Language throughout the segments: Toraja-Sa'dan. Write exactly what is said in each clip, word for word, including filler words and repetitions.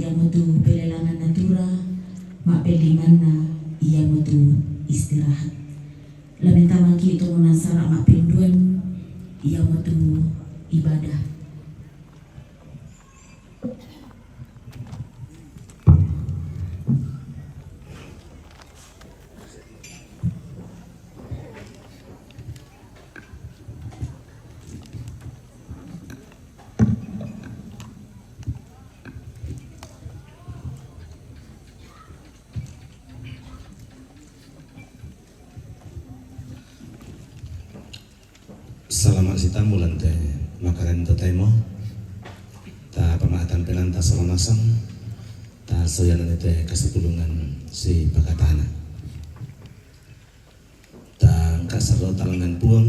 Iamotu pelelangan natura, ma'pellimanna iamotu istirahat. Lamentamaki' tu monansara' ma'penduan, iamotu ibadah. Salama' sitammu lan te makarenta temo, ta pama'atan penanta sola nasang, ta soyanani te kasitulungan sipakatana. Ta engka sarro talengngan Puang,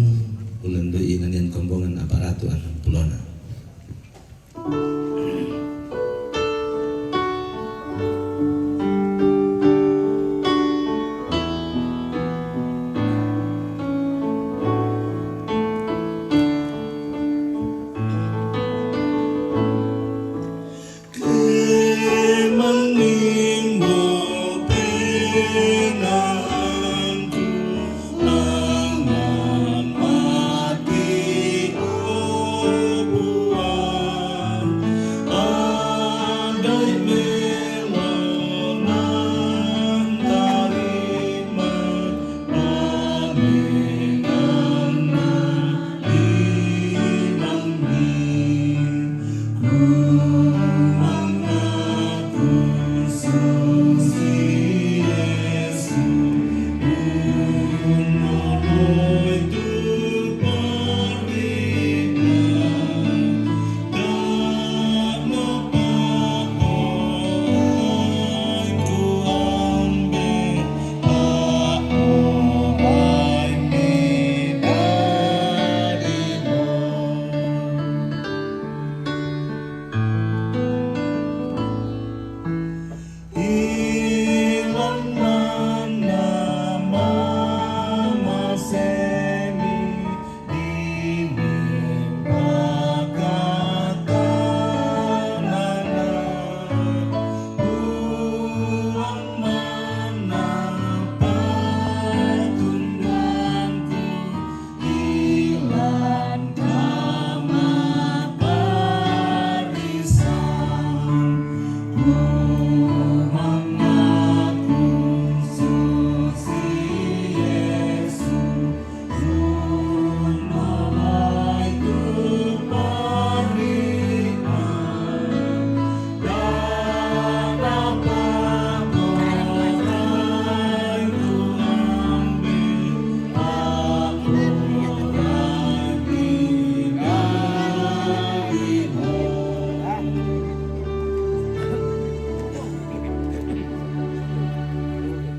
ulendu'i nanian kombongan apa ratu annang pulona.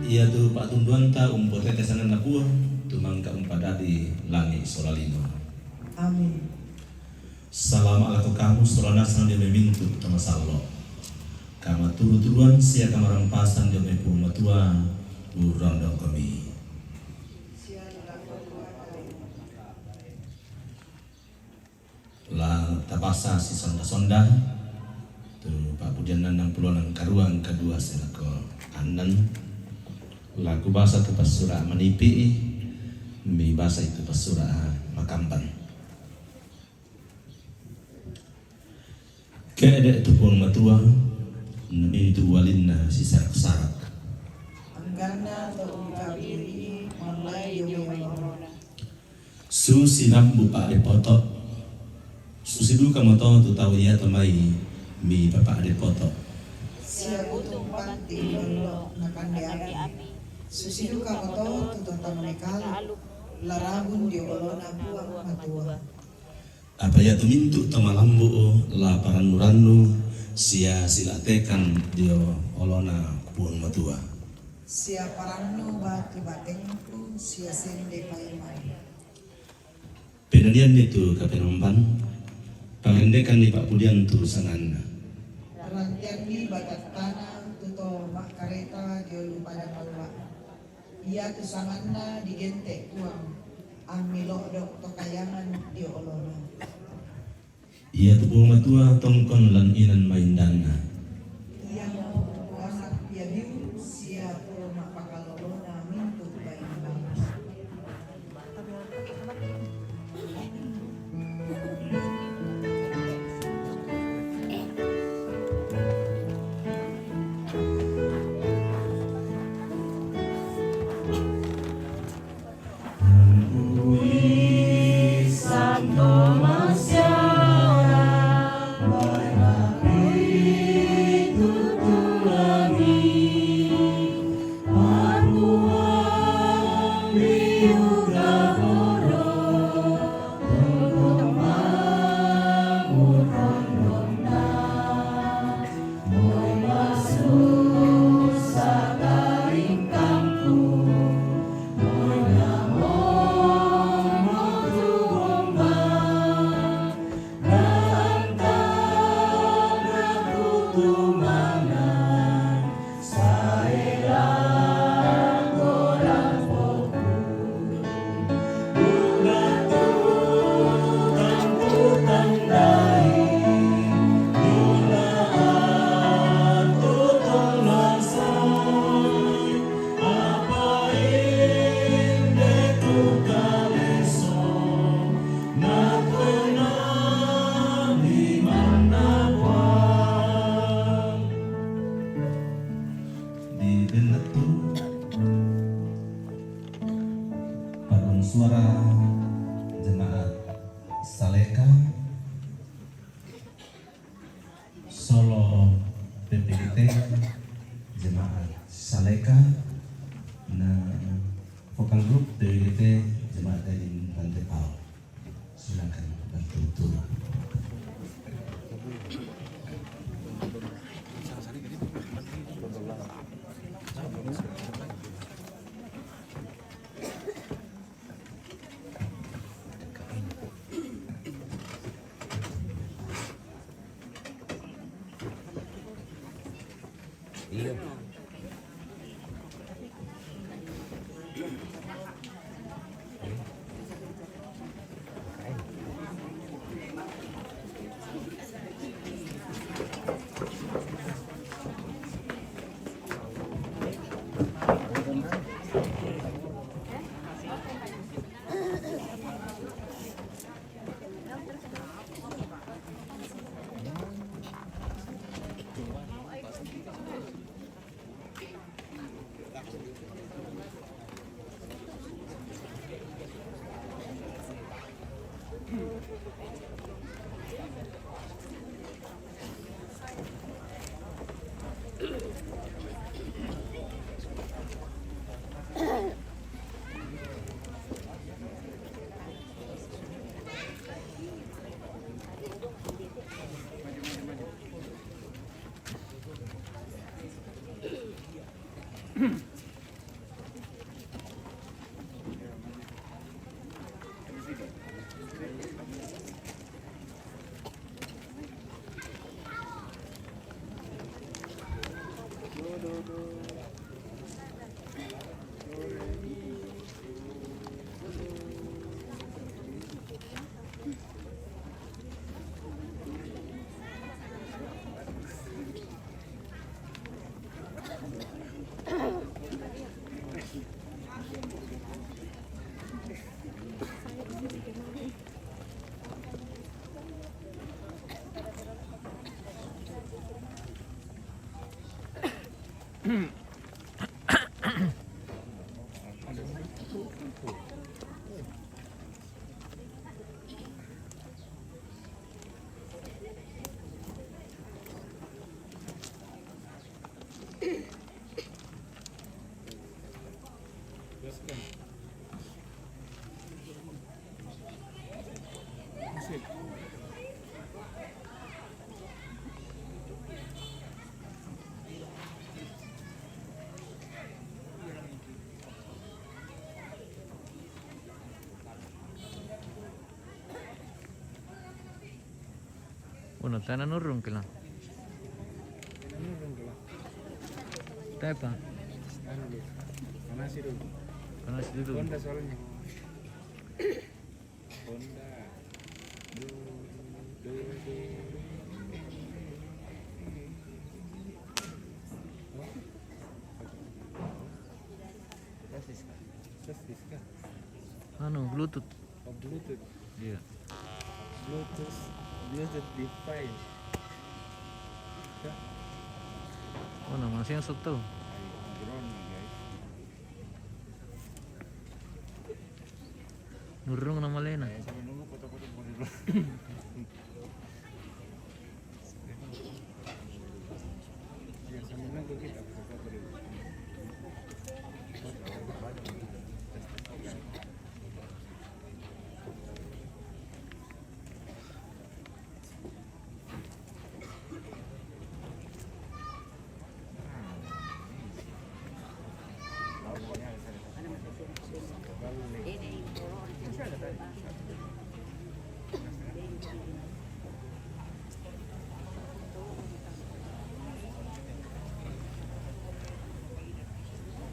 Iatu pa'tunduanta umpotete sanganna Puang, tu mangka umpadadi langi' sola lino. Amin. Salama' lako kamu sola nasang dio mai mintu' to masallo'. Kamaturu-turuan sia kamarampasan dio mai Puang Matua, urrondongkomi. La tapasa sisonda-sonda tu pa'pudian annang pulona karua, kadua sia lako annan. La kubasa tu passura' manipi'i, mibasa itu passura' makamban. Ke'de' tu Puang Matua, nanitu walinna sisarak-sarak. Angganna to ungkabiri mallai dio mai olona. Susi nambu pa'de poto', susi dukamoto tu tau iato mai mipapa'de poto'. Sia butung panti' lollo nakande api. Susi dukamoto tu tau mekale, la rabun dio olona Puang Matua. Apa iatu mintu' to malambu'u la parannu-rannu sia sila'tekan dio olona Puang Matua. Sia parannu batu batengku sia sende paimeng. Penanianni tu Kapenomban, pangendekanni pa'pudian tu sanganna. Ranteanni batattana tu to ma'kareta dio lu pada paua. Iatu sanganna digente' Puang, ammilo'do' to kayangan dio olona. Iatu Puang Matua tongkon lan inan maindanna. Di denna tu paduan suara jemaat Saleka, solo P P G T jemaat Saleka, na vokal grup P P G T jemaat Gading Rantepao. Silakan bertutur. Bueno, tana nurung kila. Tapa. Anu dulu. Panasi dulu. Panasi dulu. Honda soalnya. Honda. Dulu, dulu, dulu. Oh. Tes diska. Tes diska. Anu, Bluetooth. Oh, Bluetooth. Iya. Bluetooth, Bluetooth device. Ya. Oh, nama sensor tuh. Ayo, drone nih, guys. Nurung nama lena. Ayo, sambil nunggu foto-foto boleh dulu.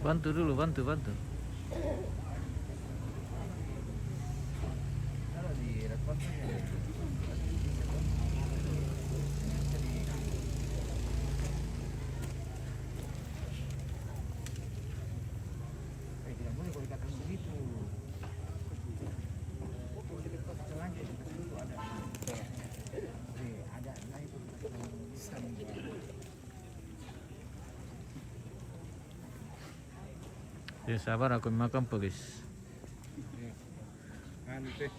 Bantu dulu, bantu, bantu. Ya, sabar, aku makan, Pak, guys. Ya. Anu, teh.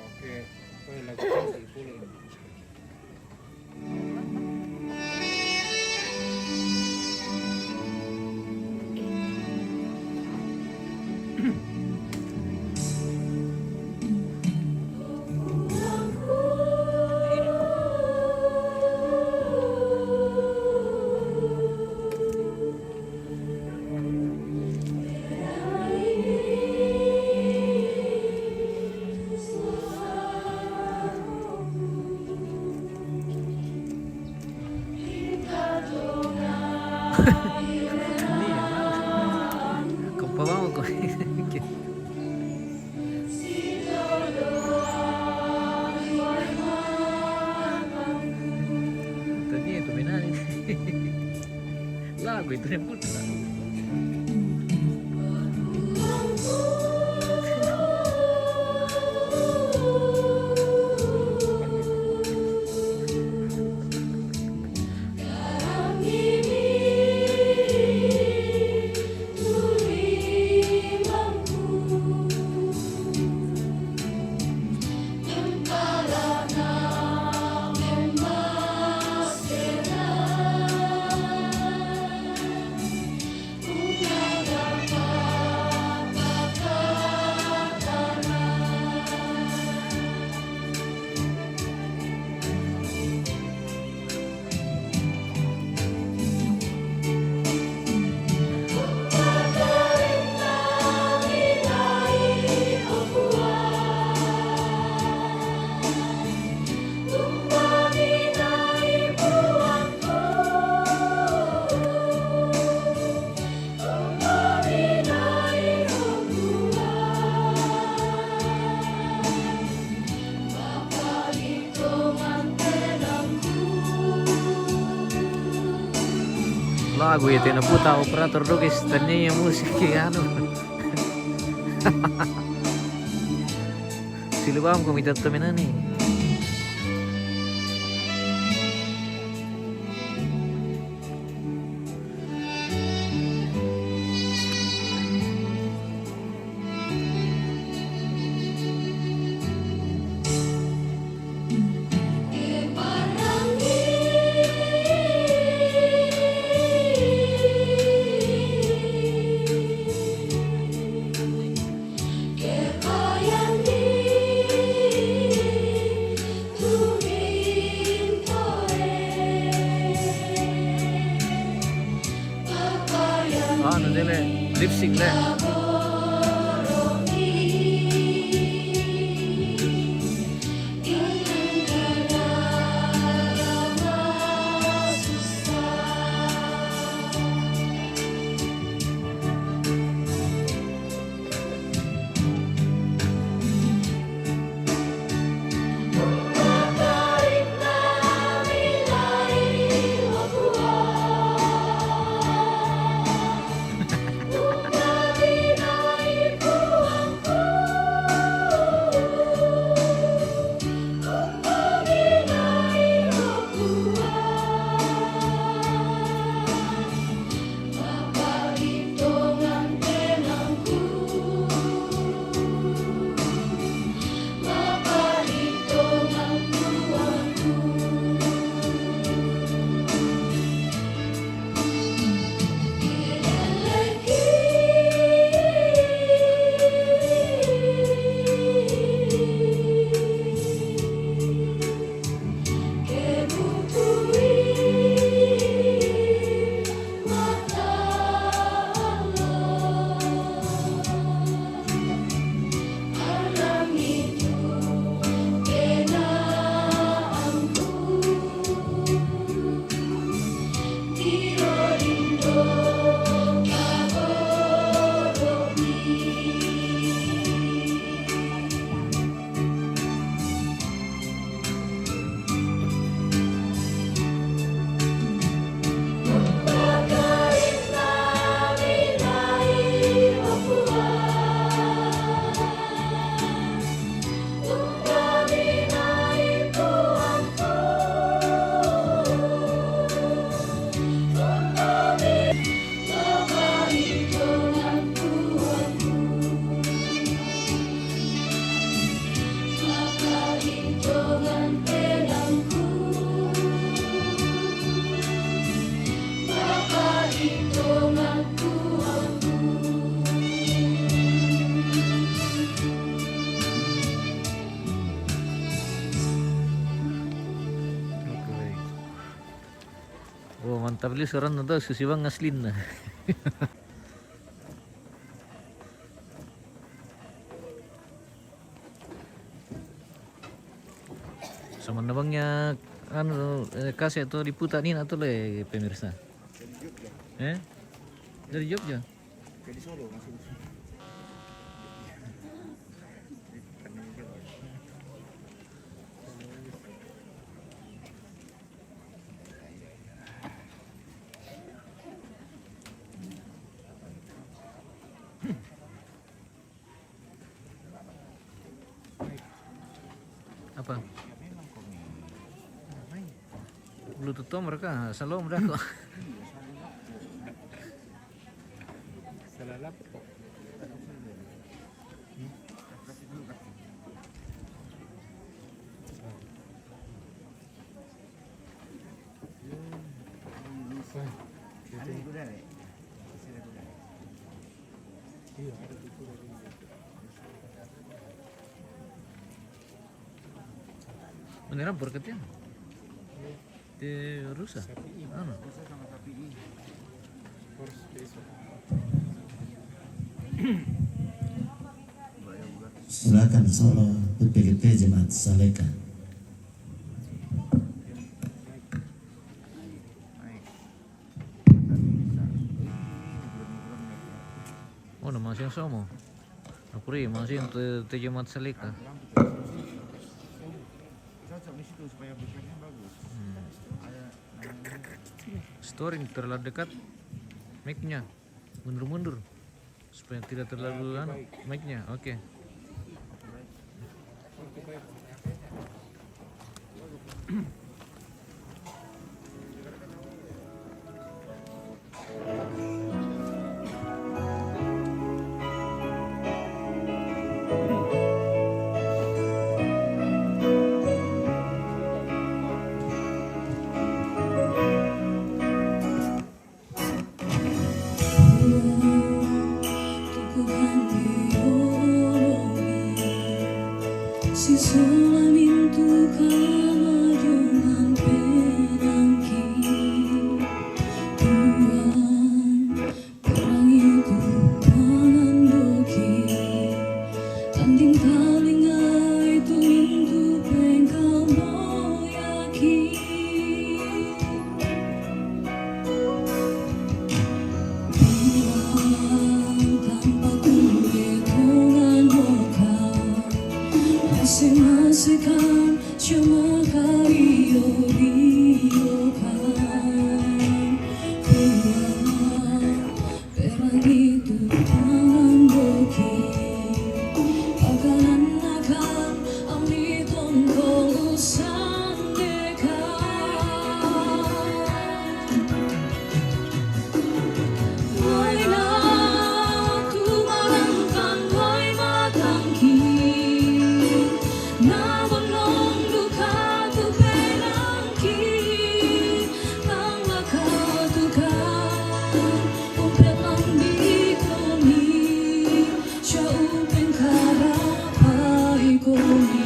Oke. Oke, lagu cantik pula ini. Ini ya, Bang. Kau bawa kau. Tadi itu menari. Lagu itu yang putar. Lagu itu yang putar operator dogis tania musik ke anu. Silubam ko mita temenani. Anu, dia le lip sync le. Oh, mantap li suarana tu, Susi Bang aslinna. Samanna bangnya anu, eh, kaset tu diputar ni na tu le, pemirsa. Eh? Dari Jogja? Dari Solo, masih. Apa? Bluetooth to mereka, selalu mereka. Salah laptop. Beneran berketian? Di rusa? Anu. Silakan solo P P G P Jemaat Saleka. Oh, nama siang sama. Aku ri, masih yang te-, te Jemaat Saleka. Cocok di situ supaya bibirnya bagus. Hmm. Ada namanya. Storing terlalu dekat mic-nya. Mundur-mundur. Supaya tidak terlalu anu, mic-nya. Oke. Si sola mintu kamajongan penangki. Tuhan, perang itu mangandoki. Tanding talingai tu mintu pengkamo yaki. Tuhan, tanpa kulitungan boka, masing-masingkan cuma kayo-riyokan. Tuhan, perang itu mangandoki. Paganakan ami tongkong usan deka. Wai na tu manangkan wai matangki. Na bonong duka tu penangki. Nang laka tu ka umpet mandi koni. Sa umpet karapai koni.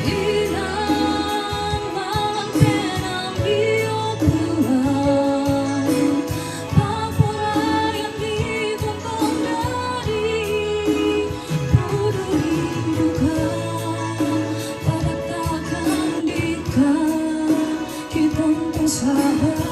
Inang malam penang dio pulang, paporayan di kumpang dari, puduri duka, padatakan dika, ki pontong sabara.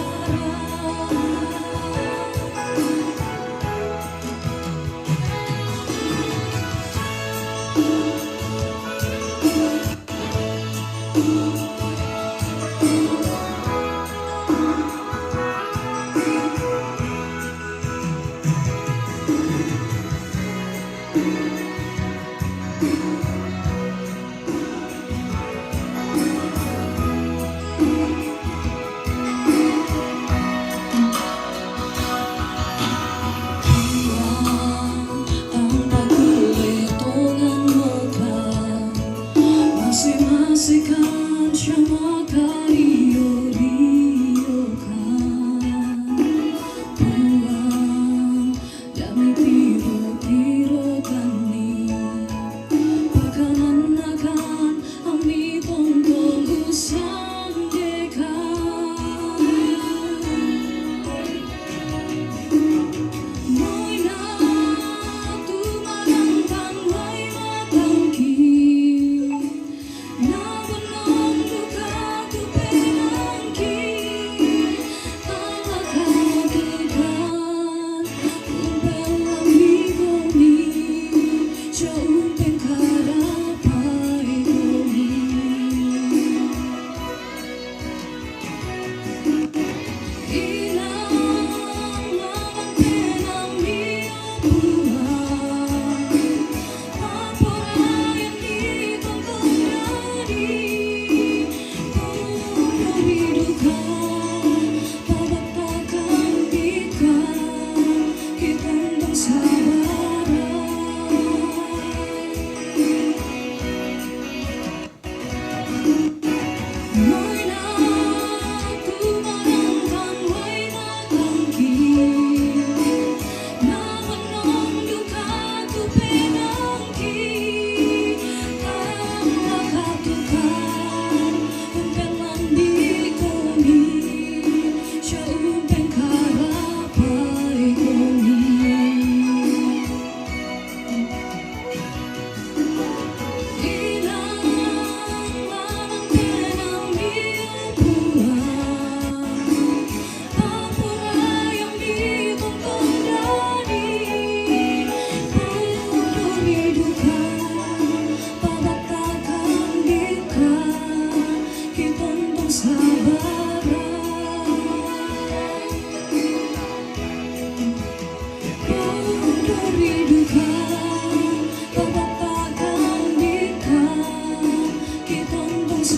Ada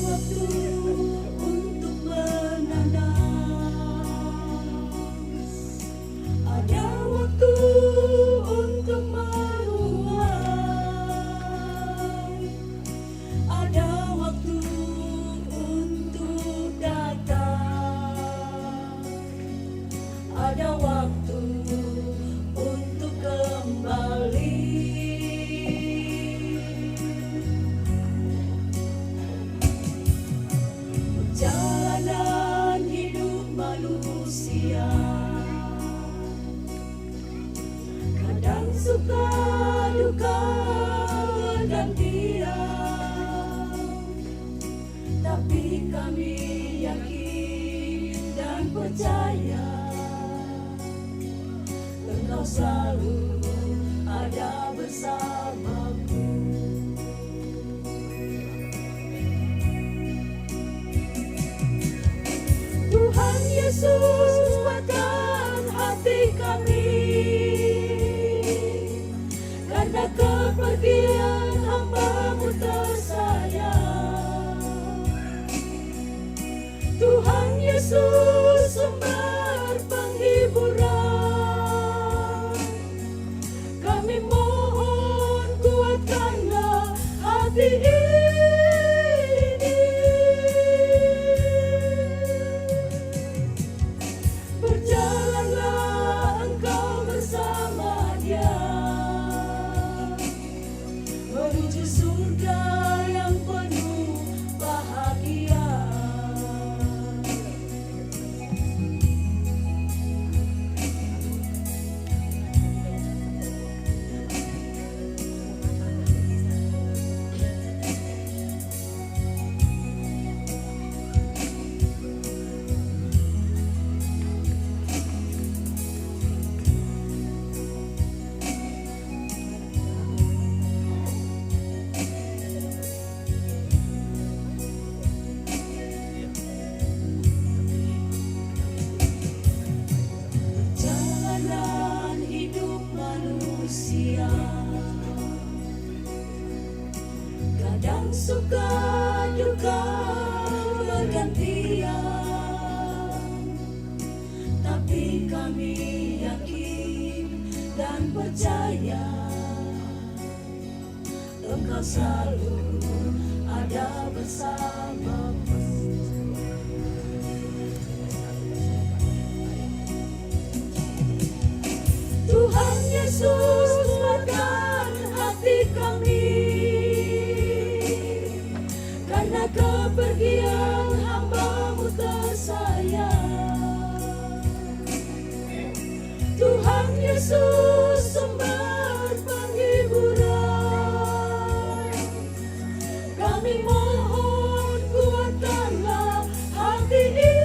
waktu untuk menanam, ada waktu untuk menuai, ada waktu untuk datang, ada waktu untuk kembali. Perjalanan hidup manusia kadang suka duka bergantian, tapi kami yakin dan percaya Engkau selalu ada bersamaku. Tuhan Yesus, kuatkan hati kami, karena kepergian hamba-Mu tersayang. Tuhan Yesus, sumber penghiburan, kami mohon, kuatkanlah hati ini. Berjalanlah Engkau bersama dia menuju surga yang penuh bahagia. Perjalanan hidup manusia kadang suka duka bergantian, tapi kami yakin dan percaya Engkau selalu ada bersamaku. Tuhan Yesus, kuatkan hati kami, karena kepergian hamba-Mu tersayang. Tuhan Yesus, sumber penghiburan, kami mohon, kuatkanlah hati ini.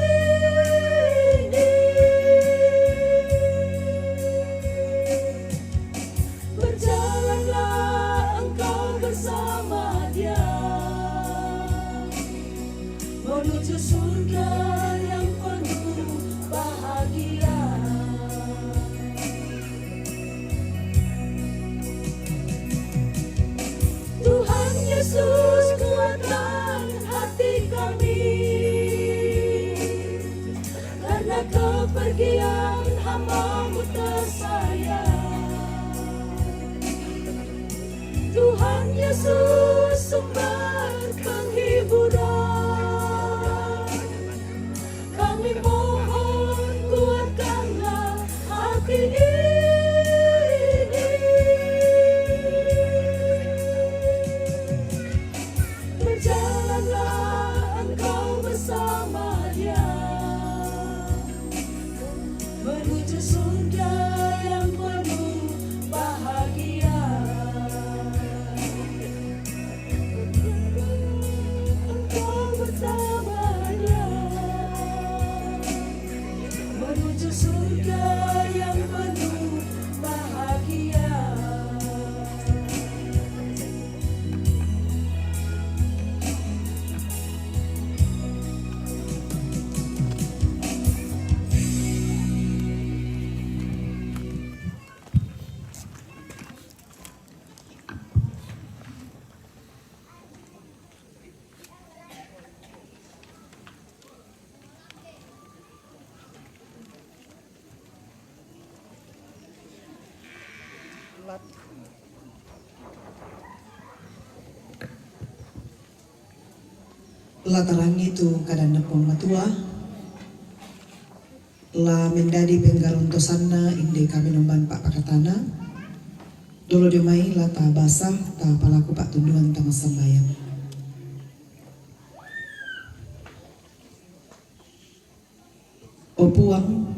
Pergian hamba-Mu tersayang. Tuhan Yesus, sumber penghiburan, kami mohon, kuatkanlah hati ini. Berjalanlah Engkau bersama dia menuju surga yang penuh bahagia. Engkau bersama dia menuju surga yang penuh bahagia. La tarangi tu kadanna Puang Matua, la mendadi penggarontosanna inde kami nomban pa'pakatana. Dolo dio mai la tabasa, tapalaku pa'tunduan tama sambayang. O Puang,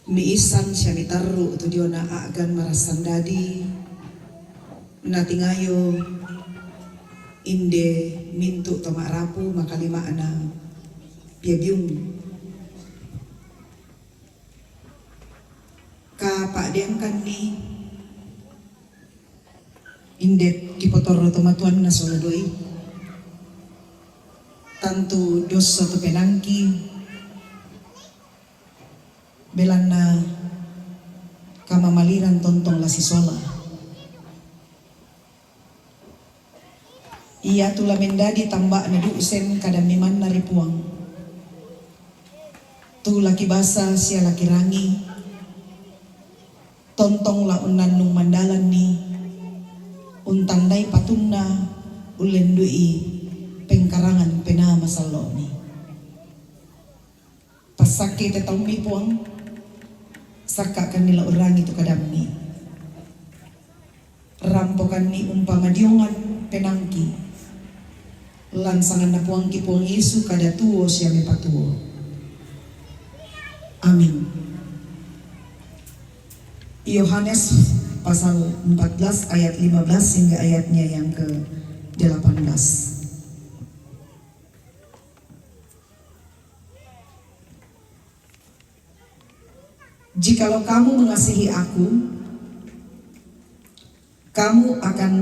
miisan sia mitarru' tu diona a'gan marassan dadi, natingayo inde mintu' to ma'rapu makalima'na pia biung. Kapa'deangkanni inde kipotorro to matuanna sola doi. Tantu dosso to penaangki, belanna kamamaliran tontong la sisola. Iatu la mendadi tamba'na du'sen kadammi manna ri Puang. Tu la kibasa sia la kirangi, tontong la unnannung mandalanni, untandai patunna ullendu'i pengkarangan Penaa Masallo'mi. Passakkei te taummi, Puang, sakka'kanni la urangi tu kadammi. Rampokanni umpamadiongan penaangki. Lan sanganna Puangki Puang Yesu, kada tuo sia mepatuo. Amin. Yohanes pasal empat belas ayat lima belas hingga ayatnya yang ke delapan belas. Jikalau kamu mengasihi aku, kamu akan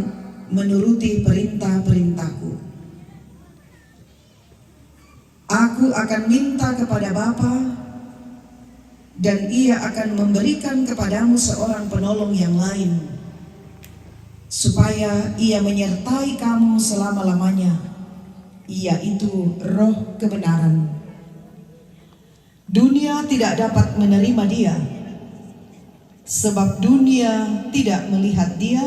menuruti perintah-perintahku. Aku akan minta kepada Bapa, dan Ia akan memberikan kepadamu seorang penolong yang lain, supaya Ia menyertai kamu selama-lamanya, yaitu Roh kebenaran. Dunia tidak dapat menerima Dia, sebab dunia tidak melihat Dia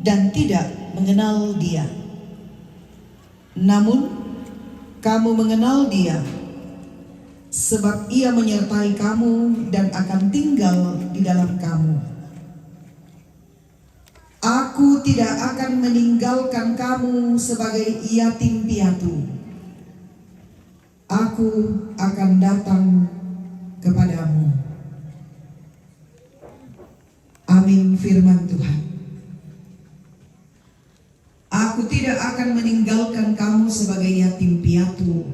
dan tidak mengenal Dia. Namun, kamu mengenal Dia, sebab Ia menyertai kamu dan akan tinggal di dalam kamu. Aku tidak akan meninggalkan kamu sebagai yatim piatu. Aku akan datang kepadamu. Amin, firman Tuhan. Aku tidak akan meninggalkan kamu sebagai yatim piatu.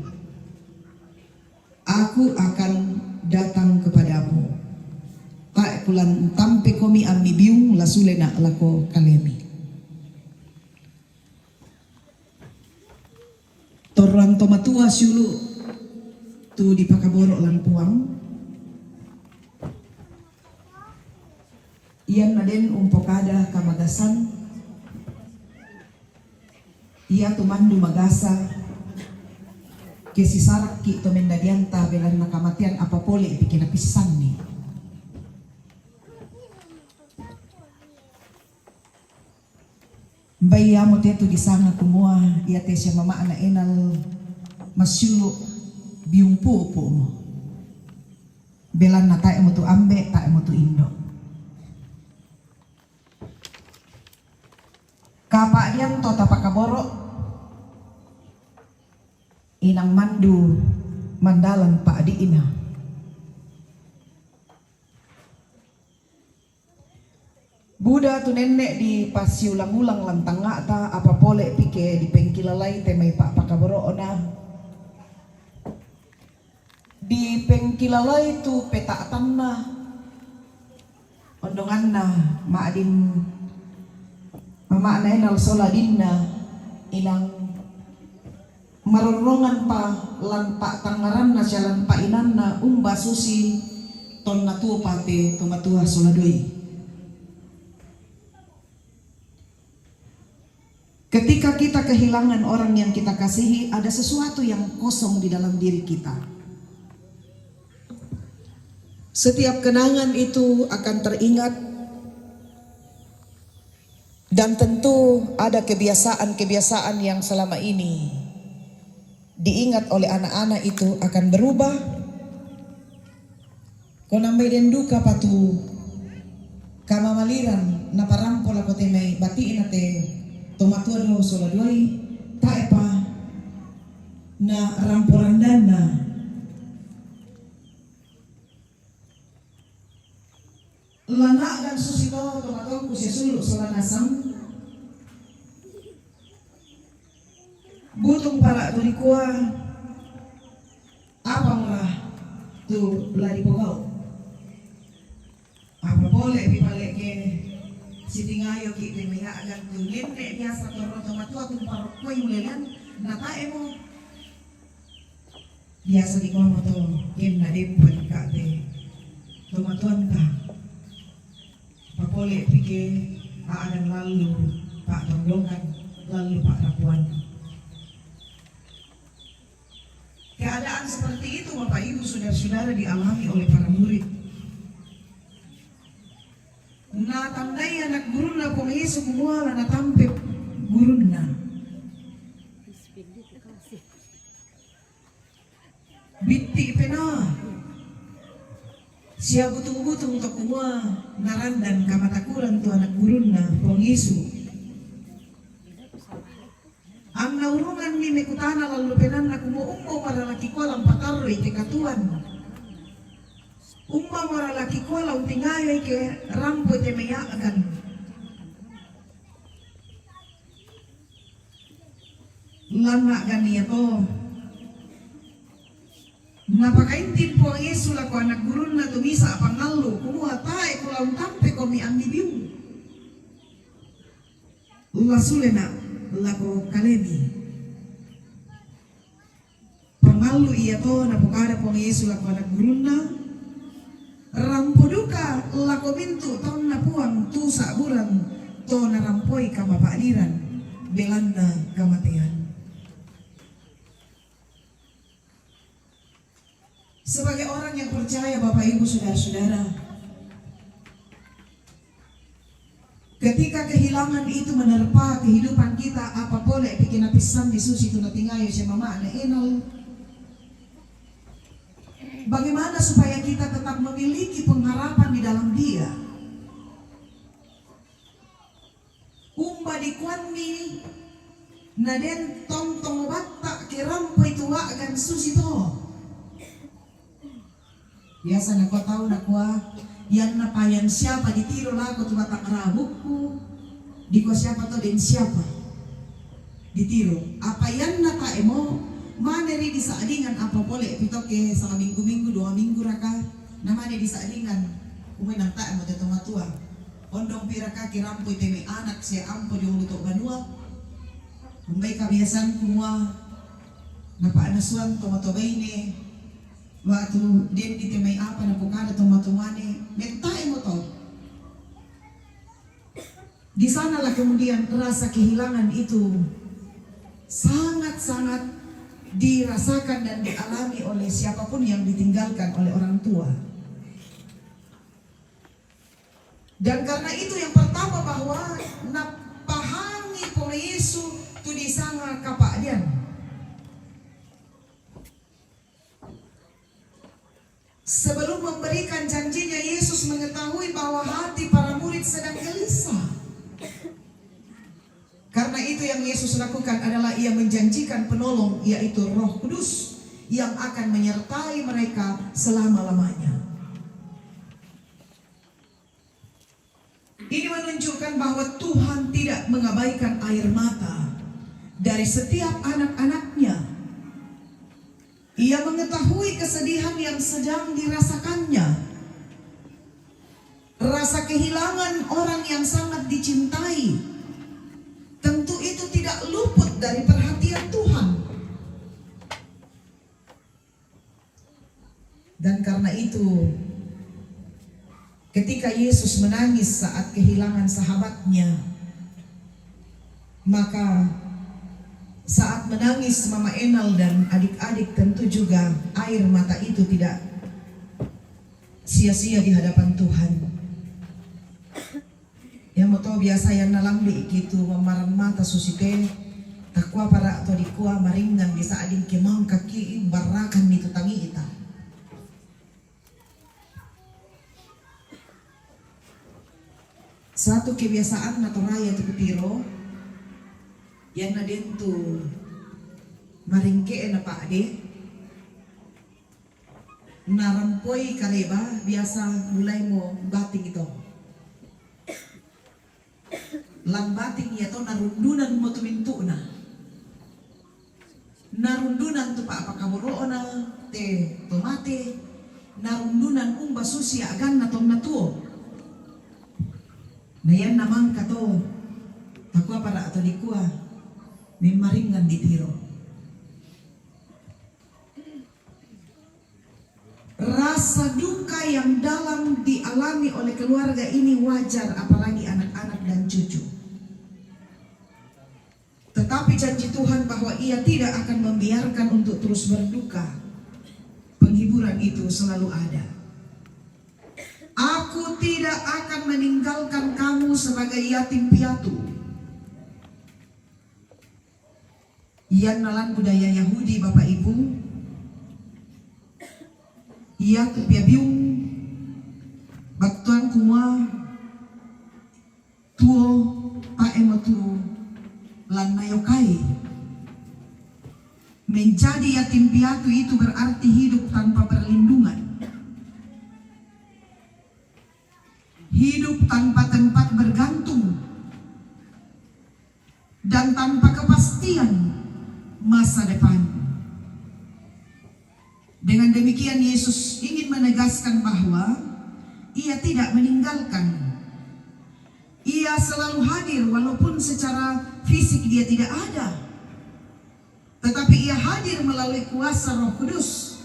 Aku akan datang kepadamu. Tae' kulan ntampe komi ammi biung, la sule na' lako kalemi. Torang to matua siulu' tu dipakaboro' lan Puang. Ianna den umpokada kamagasan, iatu mandu magasa, Ke sisarakki to mendadianta belanna kamatean apa pole pi ke napissanni. Mbai amo te tu disanga kumua iate sia mama'na Enal massiulu biung pu'pu'mo. Belanna tae'mo tu ambe, tae'mo tu indo. Kapa'diang to tapakaboro, inang mandu mandalan pa'di'na. Buda tu nenne' dipassiulang-ulang lantangnga'ta, apa pole pike dipengkilalai te mai pa'pakaboro'na, dipengkilalai tu peta'tanna, ondonganna, ma'din mama'na Enal sola dinna, inang marorronganpa lan pa'tangngaranna sia lan pa'inanna umba susi tonna tuo pate to matua sola doi. Ketika kita kehilangan orang yang kita kasihi, ada sesuatu yang kosong di dalam diri kita. Setiap kenangan itu akan teringat, dan tentu ada kebiasaan-kebiasaan yang selama ini diingat oleh anak-anak itu akan berubah. Ko nambai den duka patu kamamaliran naparampo lako te mai bati'na te to matua ro sola duai, tae'pa na rampo randanna. Lana'gan susi to to matuangku sia sulu' sola nasang. Butung pala' tu dikua, apa mora tu la dipogau'? Apa pole pi pale' ke sitingayoki' te mai a'gan tu nenne' biasa torro to matua tu parokkoi ulelean, na tae'mo. Biasa dikuamo to, kenna deppa dika'te to matuanta. Papole pike a'gan lallu pa'tondongan, lallu pa'rapuan. Keadaan seperti itu, Bapak Ibu, saudara-saudara, dialami oleh para murid. Natandai anak gurunna Puang Yesu kumua la natampe gurunna. Bitti' penaa sia butung-butung to kumua narandan kamatakuran tu anak gurunna Puang Yesu. Anna urunganni mekutana lallu penaanna kumua, umba mora la kikua la umpatarrui te katuoan? Umba mora la kikua la untingayoi ke rampoi te mai a'gan? Lan a'gan iato, napakaintin Puang Yesu lako anak gurunna tu misa' pangallu, kumua, tae' kula untampekomi ammibiung. La sulena' lako kalemi. Pangallu iato napokada Puang Yesu lako anak gurunna, rampo duka lako mintu' taunna Puang tu sa'burang to narampoi kamapa'diran, belanna kamatean. Sebagai orang yang percaya, Bapak Ibu, saudara-saudara, ketika kehilangan itu menerpa kehidupan kita, apa pole pike napissanni susitu natingayo sia mama'na Enal? Bagaimana supaya kita tetap memiliki pengharapan di dalam Dia? Umba dikuanni na den tontong batta' ke rampoi tu a'gan susi to? Biasa nakua tau, nakua, "Ianna payan siapa ditiro lako tu batang rabukku?" Dikua siapa to? Den siapa ditiro. Apa ianna tae'mo, mane ri disa'dingan, apa pole pito ke saminggu-minggu, dua minggu raka, na mane disa'dingan, umai nang tae'mo te to matua. Ondong piraka kirampoi te mai anak sia ampo dio luto banua? Umbai kabiasaan kumua, napa'nasuang to matua baine, waktu den di te mai apa napokada to matua mane, mentae'mo to. Di sanalah kemudian rasa kehilangan itu sangat-sangat dirasakan dan dialami oleh siapapun yang ditinggalkan oleh orang tua. Dan karena itu yang pertama bahwa napahangi Pong Yesu tu disanga kapa'dian. Sebelum memberikan janjinya, Yesus mengetahui bahwa hati para murid sedang gelisah. Karena itu yang Yesus lakukan adalah ia menjanjikan penolong, yaitu Roh Kudus yang akan menyertai mereka selama-lamanya. Ini menunjukkan bahwa Tuhan tidak mengabaikan air mata dari setiap anak-anaknya. Ia mengetahui kesedihan yang sedang dirasakannya. Rasa kehilangan orang yang sangat dicintai, tentu itu tidak luput dari perhatian Tuhan. Dan karena itu, ketika Yesus menangis saat kehilangan sahabatnya, maka saat menangis Mama Enal dan adik-adik, tentu juga air mata itu tidak sia-sia di hadapan Tuhan. Iya mo to biasa yanna lambi' ki tu mammaran mata susi te, takuapa ra' to dikua maringngan di sa'ding ke mangkaki, barrakanni tu tangi'ta. Satu kebiasaanna Toraya tu kutiro, yanna den tu maringke'e na pa'de, narampoi kareba, biasa mulai mo bating to. Lan bating iya to narundunan mo tu mintu'na. Narundunan tu pa'pakaboro'na te to mate, narundunan umba susi a'ganna to na tuo. Na yanna mangka to, takuapa ra' to dikua, memmaringngan ditiro. Rasa duka yang dalam dialami oleh keluarga ini wajar, apalagi anak-anak dan cucu. Tetapi janji Tuhan bahwa Ia tidak akan membiarkan untuk terus berduka. Penghiburan itu selalu ada. "Aku tidak akan meninggalkan kamu sebagai yatim piatu." Yanna lan budaya Yahudi, Bapak Ibu, iatu piabiung battuanna kumua tuo tae' matu lan nayokai. Menjadi yatim piatu itu berarti hidup tanpa perlindungan, hidup tanpa tempat bergantung, dan tanpa kepastian masa depan. Dengan demikian, Yesus ingin menegaskan bahwa Ia tidak meninggalkan. Ia selalu hadir, walaupun secara fisik Dia tidak ada. Tetapi Ia hadir melalui kuasa Roh Kudus.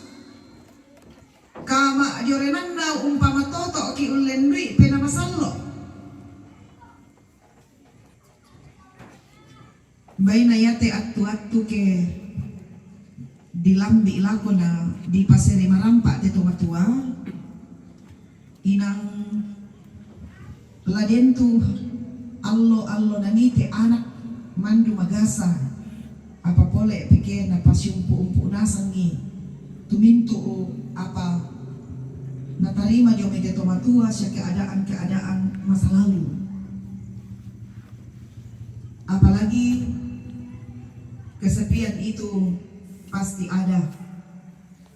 Kama'jorenanna umpama toto'ki ullendui Penaa Masallo'. Baina iate attu-attu ke dilambi' lako na dipasere marampa' te to matua, inang la den tu allo-allo nanite anak mandu magasa, apa pole peke napasiumpu-umpu nasengngi tu mintu' apa natarima dio mai te to matua sia keadaan-keadaan masa lalu. Apalagi kesepian itu pasti ada.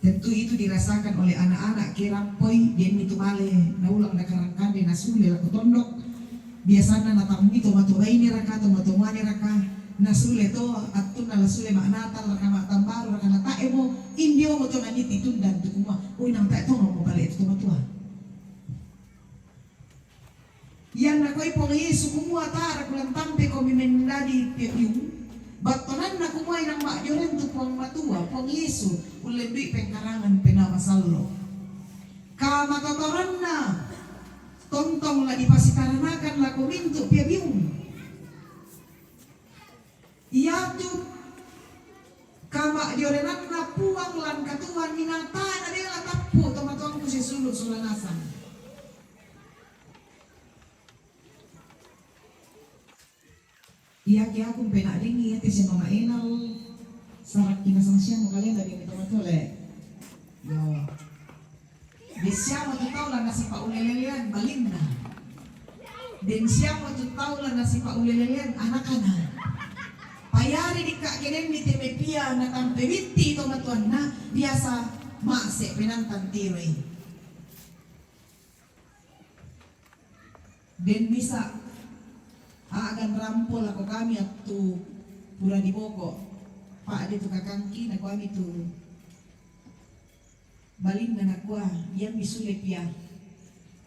Tentu itu dirasakan oleh anak-anak ke rampoi, denni tu male naulang nakarang kande nasule lako tondok. Biasanna natammui to matu baine raka, to matu muane raka, nasule to attunna la sule ma'natal raka, ma'tambaru raka, na tae' mo, indio mo to naniti tundan tu kumua, oi, nang tae' tono mo bale' tu to matua. Iyanna koi Puang Yesu kumua, tarak lantampe komi mendadi piapiung, battonanna kumua inang ma'joreng tu Puang Matua, Puang Yesu, ullendui pengkarangan Penaa Masallo'. Kamatotoranna tontong la dipasitaranakan lako mintu' piapiung. Iatu Ma'jorenanna Puang lan katuoan, inatana dela tappu tomatuangku sisulu sola nasang. Iake aku mpena'dengi iate sia mama Enal, sarakki nasang sia mo kalena di tomatoa le. Yo. Den siamo tu tau la nasipa'ulelelean balinna. Den siamo tu tau la nasipa'ulelelean anakana. Payari dikka' ke denni te mai pia natampe bitti tomatuanna, biasa ma'se penantang tiroi. Den misa' a'gan rampo lako kami attu pura diboko. Pa'de tu kakangki, nakuami tu balinna, nakua, "Iammi sule pia.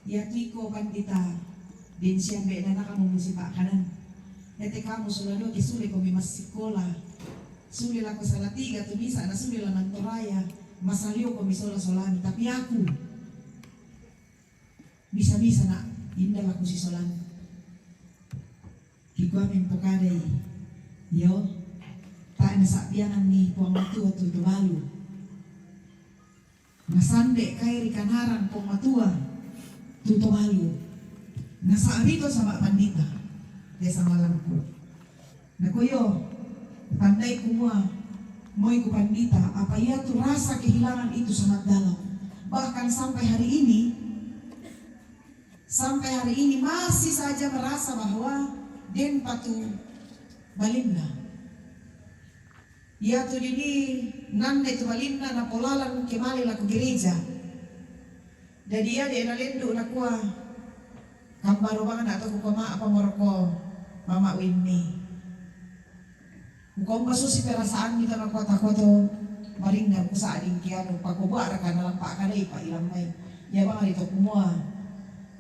Iatu iko pandita, den siambe' nanakamu musipa'kanan. Iate kamu sola dua ke sule komi massikola. Sule lako Salatiga tu misa' na sule lanang Toraya, masalio komi sola-solami. Tapi aku, bisa-bisa na' inda lako sisolan." Kikuami mpokadai, "Iyo, tae' nasa'bianganni Puang Matua tu Tobalu. Nasande' kae ri Kanarang Puang Matua tu Tobalu. Nasa'bi to sama' pandita, te sangalangku." Nako iyo, tandai kumua, moi ku pandita, apa iatu rasa kehilangan itu sangat dalam. Bahkan sampai hari ini, sampai hari ini masih saja merasa bahwa den patu balinna. Iatu dini nande tu balinna napolalang ke male lako gereja. Jadi iya de' nalendu' nakua, "Kambaro bang ana' to," kukua, "Ma'apa moroko Mama Winni?" Kukomba susi perasaanmi to, nakua, "Takuato maringnga kusa'ding ki anu, pakobua'raka nalampa' kadai pa ilang mai." Iya bang ri to kumua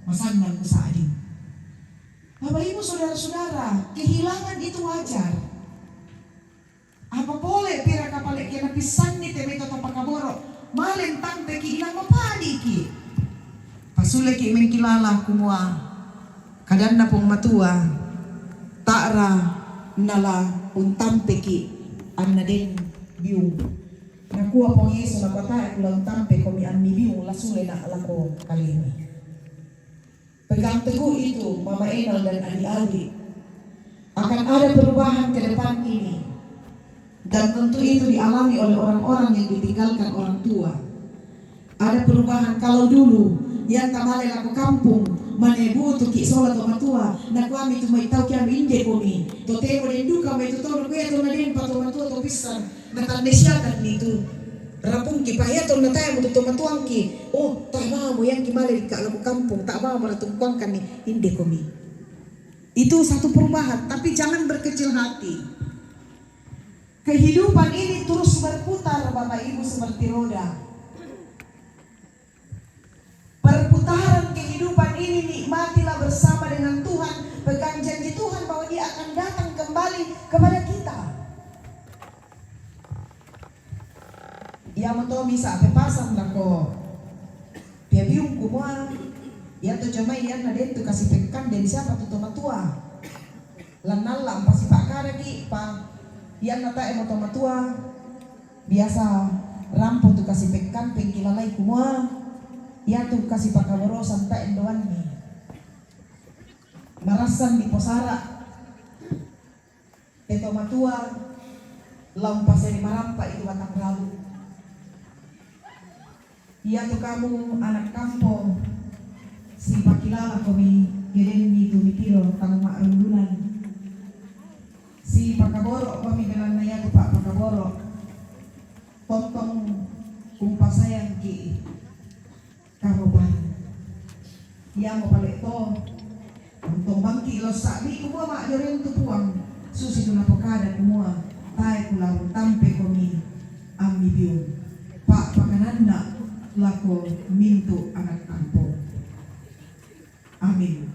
masannang kusa'ding. Bapak Ibu, saudara-saudara, kehilangan itu wajar. Apa pole piraka pale' ke napissanni te mai to pakaboro', male ntampeki' inang mapadiki'. Pasuleki' mengkilala kumua, kadanna Puang Matua, ta'ra nala untampeki' anna den biung. Nakua Puang Yesu, "Nakua tae' kula untampekomi ammi biung, la sulena' lako kalemi." Pegang teguh itu, Mama Enal dan adik-adik. Akan ada perubahan ke depan ini. Dan tentu itu dialami oleh orang-orang yang ditinggalkan orang tua. Ada perubahan. Kalau dulu, iya anta male lako kampung, mane butuki' sola tomatoa, nakuami tu mai tau kiami, "Indekomi." Totemo den duka mai tu tau, nakua, "Iya tonna denpa tomatoa to pissan." Natandai siakanni tu rapungki, pa iya tonna tae' mo tu tomatuangki, "Oh, ta'bamo iangki male dikka' lako kampung, ta'bamo ratungkuangkanni." "Indekomi." Itu satu perubahan, tapi jangan berkecil hati. Kehidupan ini terus berputar, Bapak Ibu, seperti roda. Perputaran kehidupan ini, nikmatilah bersama dengan Tuhan. Pegang janji Tuhan bahwa Dia akan datang kembali kepada kita. Iamoto misa' pepasan lako pia biung kumua, iatu jomai ianna den tu kasipekkan, den siapa tu tomatoa. Lannalla' ampasipa'kadaki', pa ianna tae' mo tomatoa, biasa rampo tu kasipekkan, pengkilalai kumua, iatu kasipakaborosan tae' ndoanni. Marassan diposara' te tomatoa, la umpaseri marampa' itu batang rabu'. Iatu kamu anak kampo, sipakilalakomi ke denni tu mitiro tau ma'rundunan. Sipakaboro'komi belanna iatu pa'pakaboro'. Tontong umpasayangki' kamu pale. Iamo pale to, untu' bangki' lao sa'bi kumua ma'joreng tu Puang, susitu napokada kumua, tae' kula untampekomi ammi biung, pa'pakananna lako mintu' anak kampo. Amin.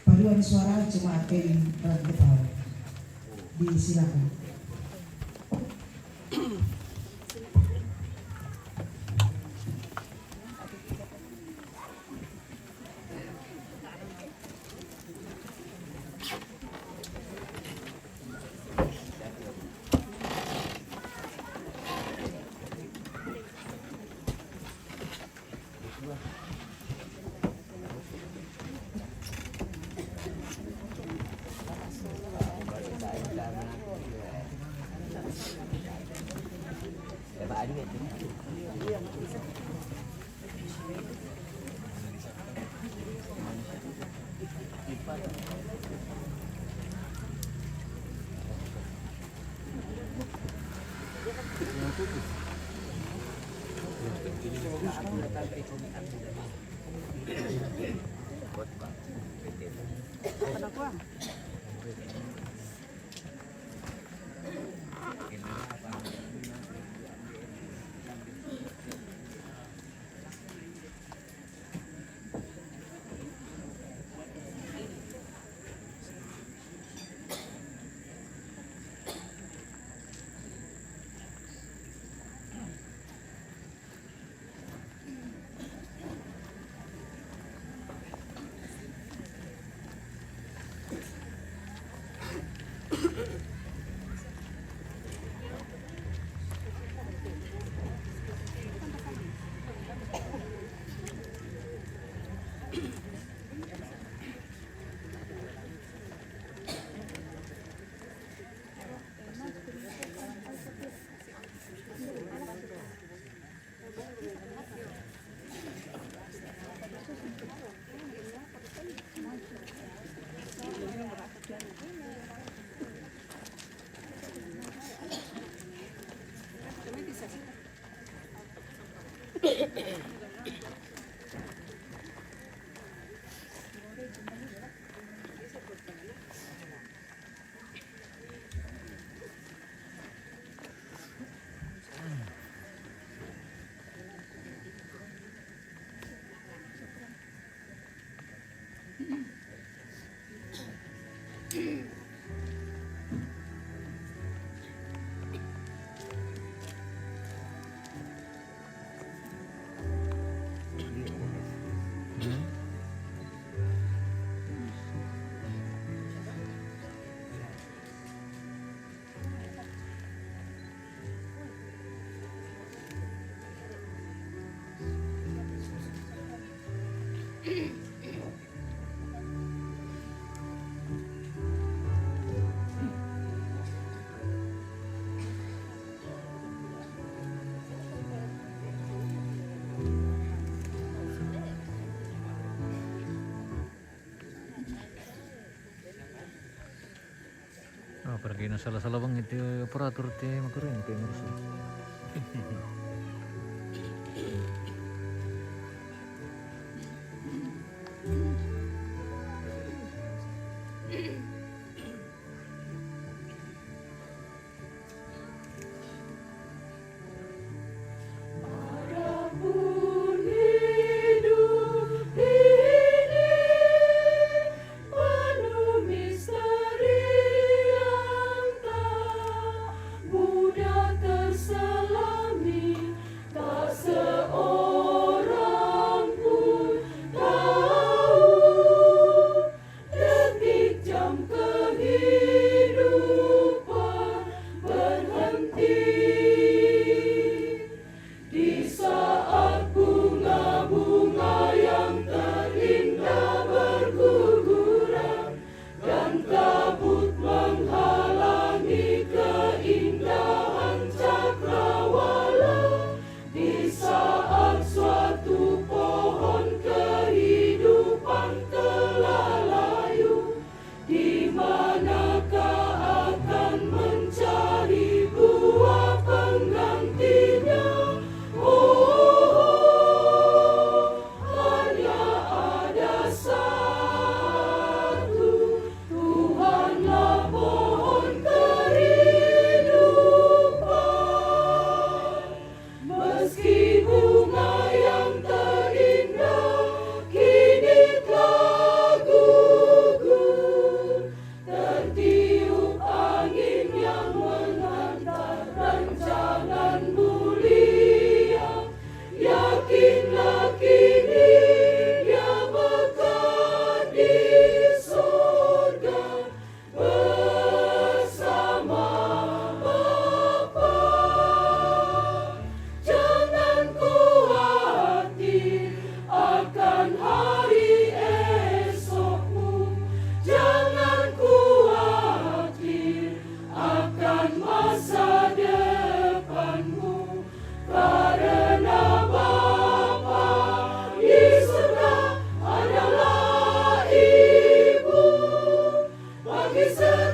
Paduan suara cuma Kevin Rantepao. Disilakan. Ah, para kay na sala-sala bang iti operator ti makuren, ti immersion.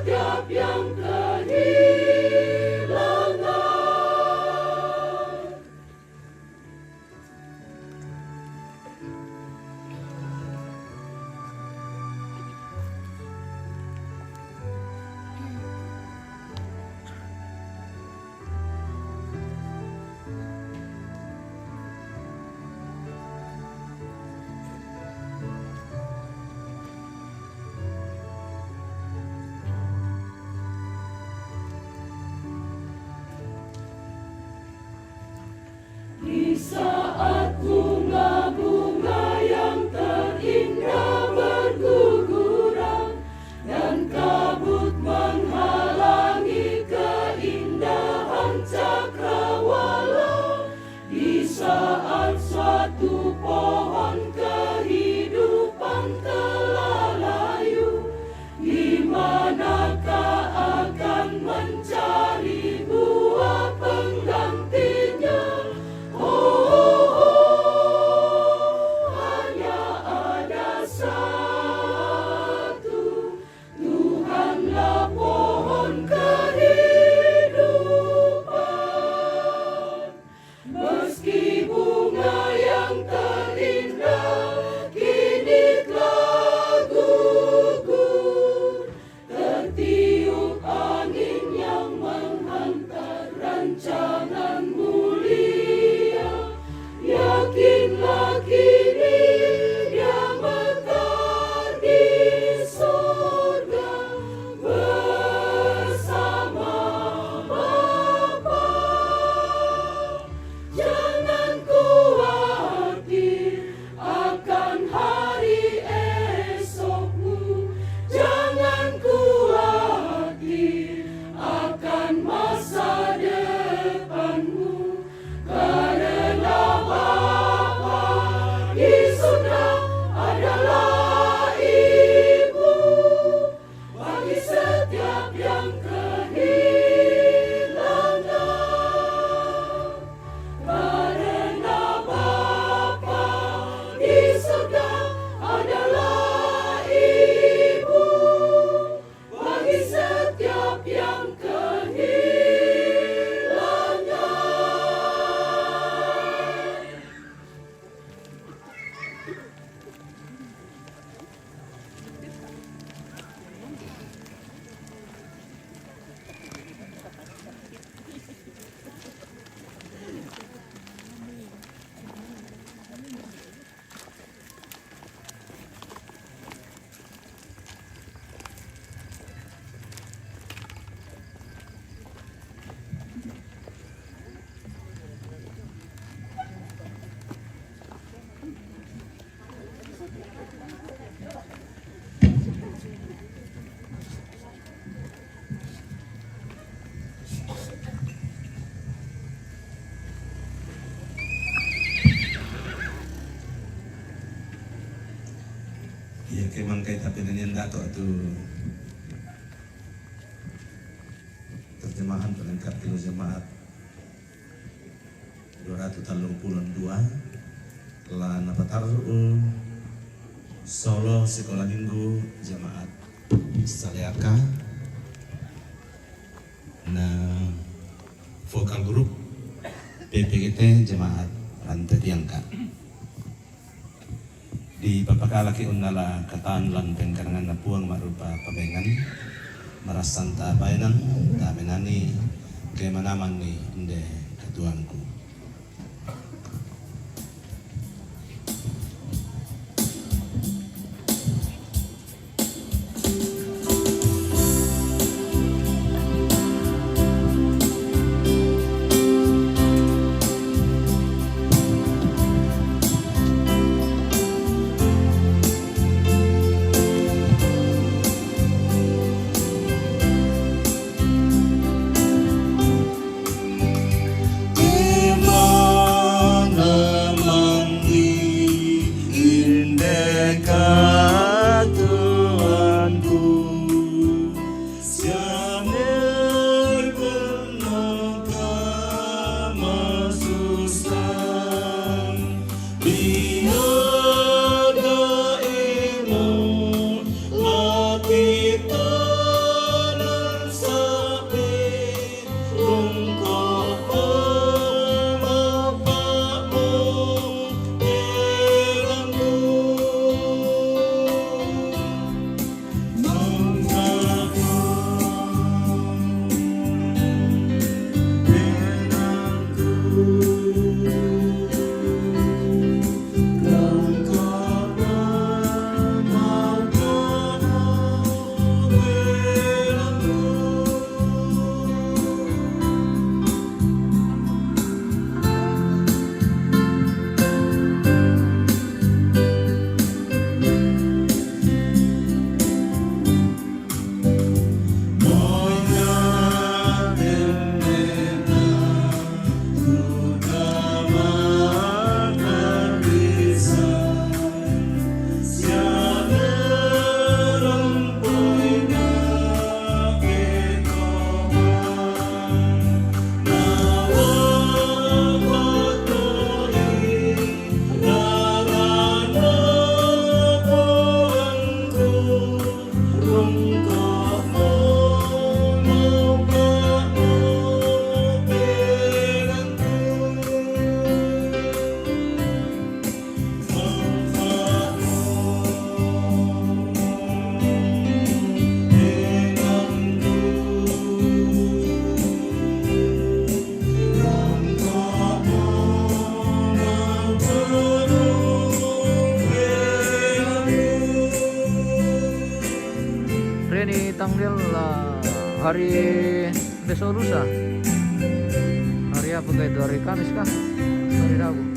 Siapa yang kehilangan? Di saat bunga-bunga yang terindah berguguran dan kabut menghalangi keindahan cakrawala, di saat suatu pohon kehidupan telah layu, di manakah akan mencari buah penggantinya? Oh, oh, oh, hanya ada satu, Tuhanlah pohon kehidupan. Meski bunga yang terindah kini telah gugur, tertiup angin yang menghantar rancangan mulia, yakinlah kini Dia mekar di sorga bersama Bapa. Jangan khawatir akan hari esokmu, jangan khawatir akan masa depanmu, karena Bapa di surga adalah ibu bagi setiap yang kehilangan. Karena Bapa di surga adalah ibu bagi setiap yang kehilangan. Iya, kemang kai tapi nanian dato tu terjemahan pelengkap kilo jemaat dua ratus tallung puluh dua, la napataru solo sekolah minggu jemaat Saleaka na vokal grup P P G T jemaat Rantai Tiangka. Di papakalaki unnala katan lan pengkaranganna Puang ma'rupa pamengan, marassan ta bainang, ta menani, ke manamanni inde katuangku. Ah, hari besok lusa. Hari apa kah itu? Hari Kamis kah? Hari Rabu.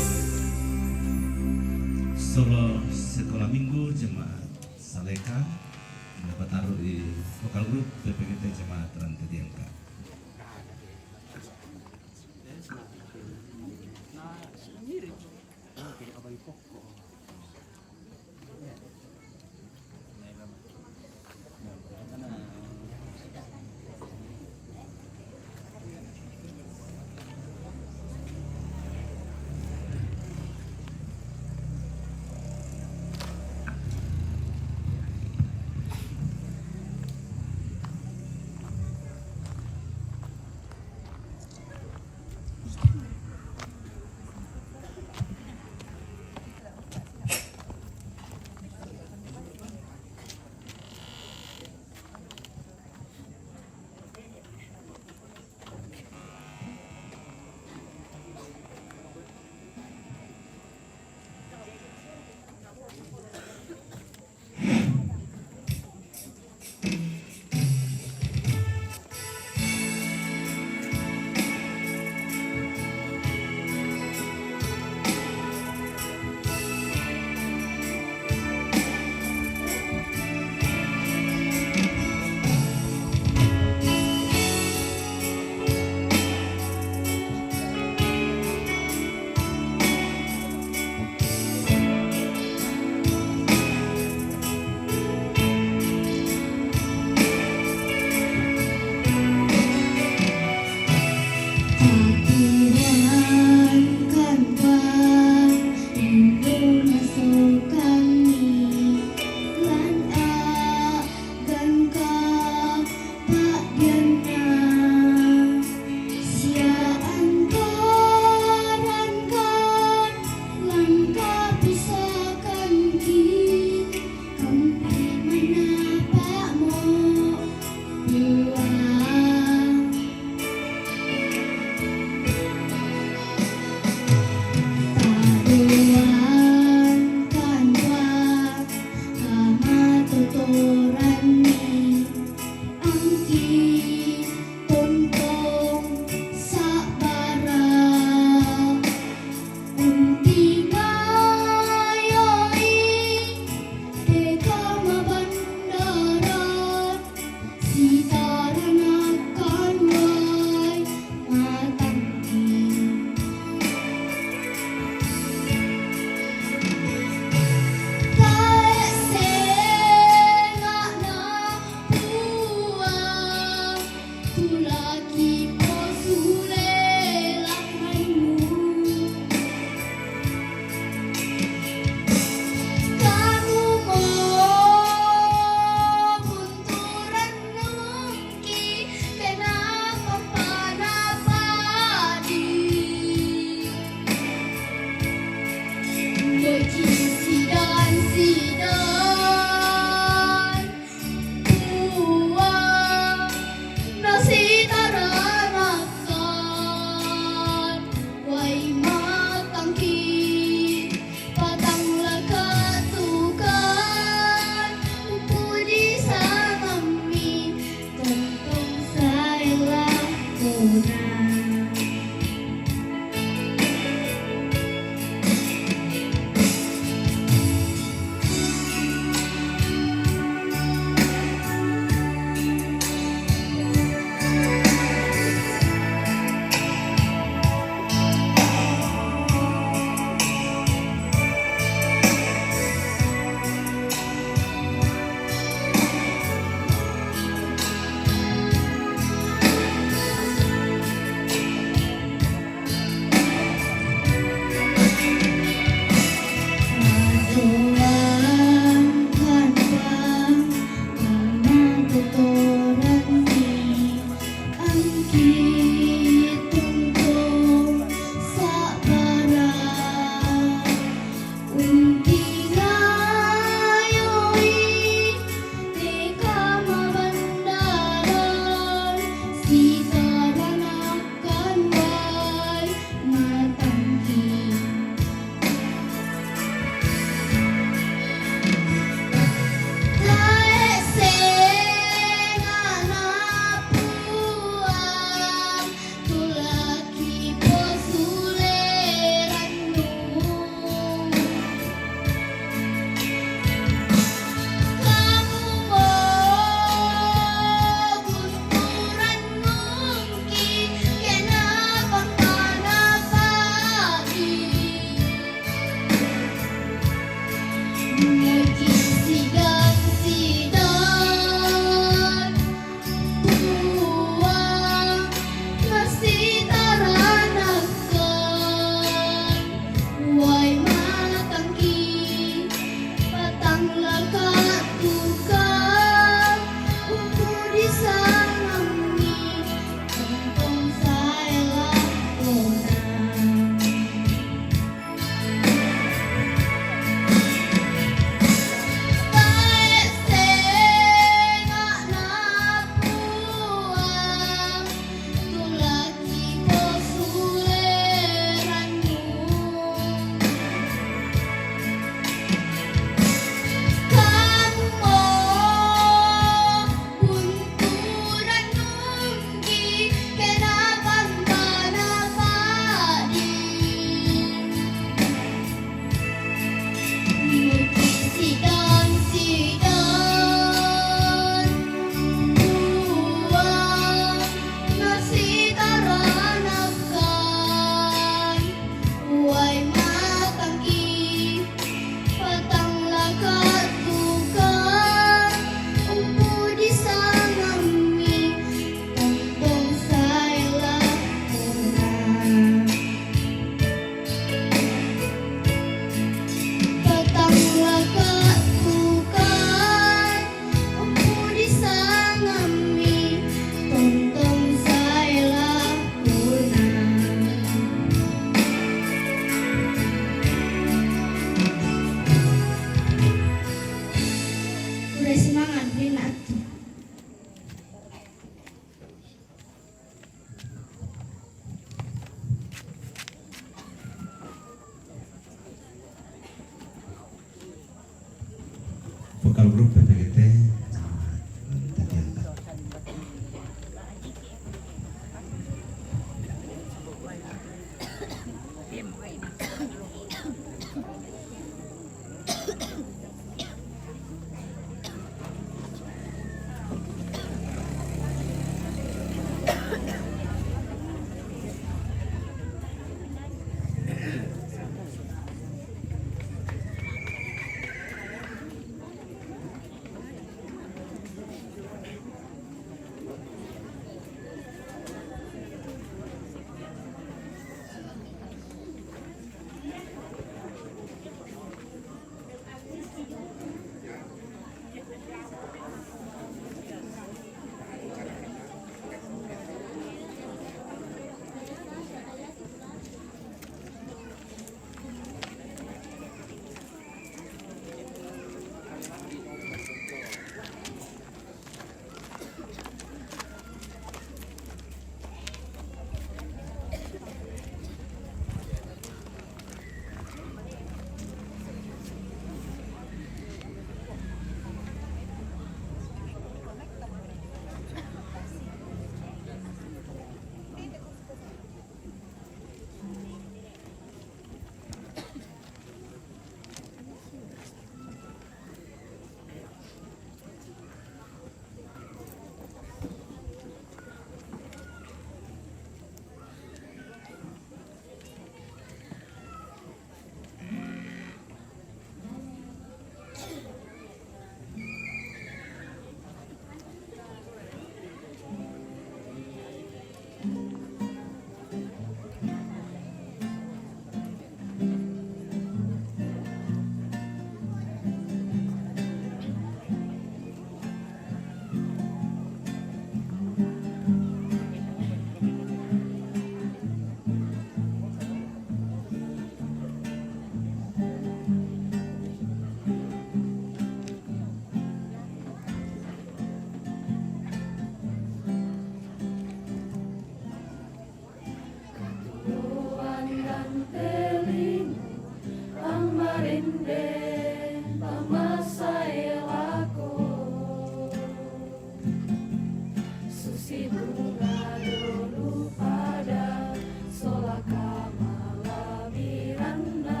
Bunga dolu pada sola kamalabiranna,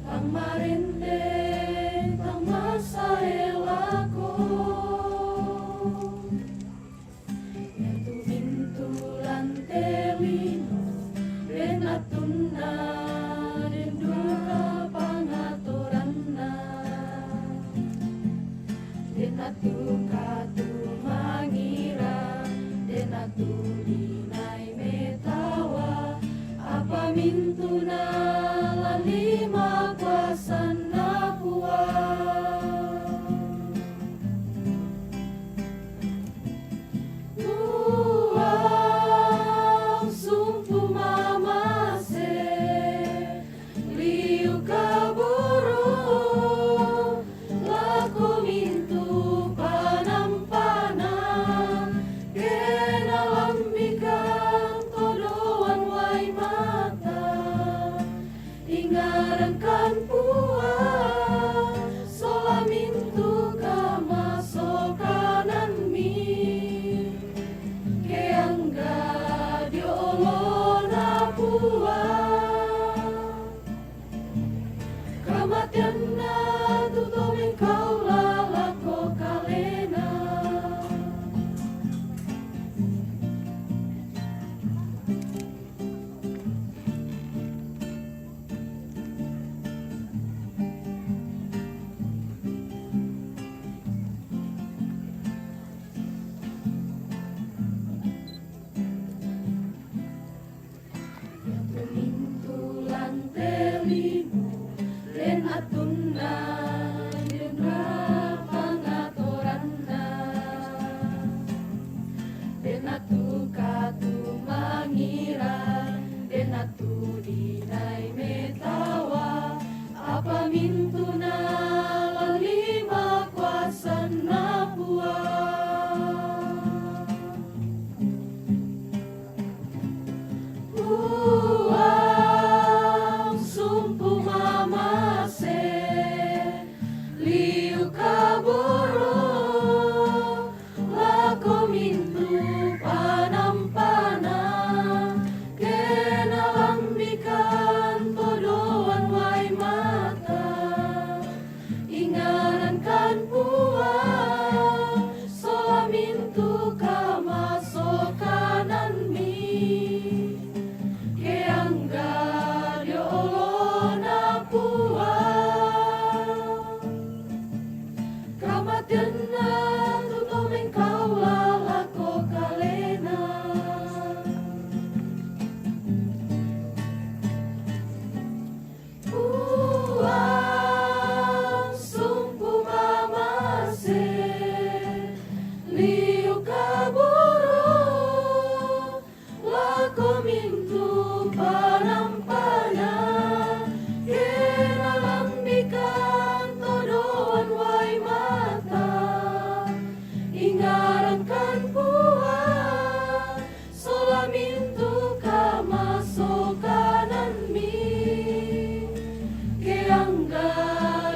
tang marende, tang masae lako. Iatu mintu lante lino, den attunna, den duka pangatoranna. Den attu katumangira, den attu dinai metawa, apa mintuna lali makuasanna Puang. Puang sumpu mamase, liu kaboro lako mintu panampana, kena lambikang todoan wai mata. Ingarankan Puang sola mintu kamasokananmi, keangga dio olona Puang. Kamateanna tu to mengkaula lako kalena. Iatu mintu lante lino, den attunna, den pangatoranna, den attu katumangira, den attu dinai metawa, apa mintuna lali makuasanna Puang. Puang sumpu mamase, liu kaboro lako mintu panampana, kena lambikang todoan wai mata. Ingarankan Puang sola mintu kamasokananmi, keangga dio olona Puang. Kamateanna tu to mengkaula lako kalena. Puang sumpu mamase, liu kaboro lako mintu panampana, kena lambikang todoan wai mata. Ingarankan Puang sola mintu kamasokananmi, keangga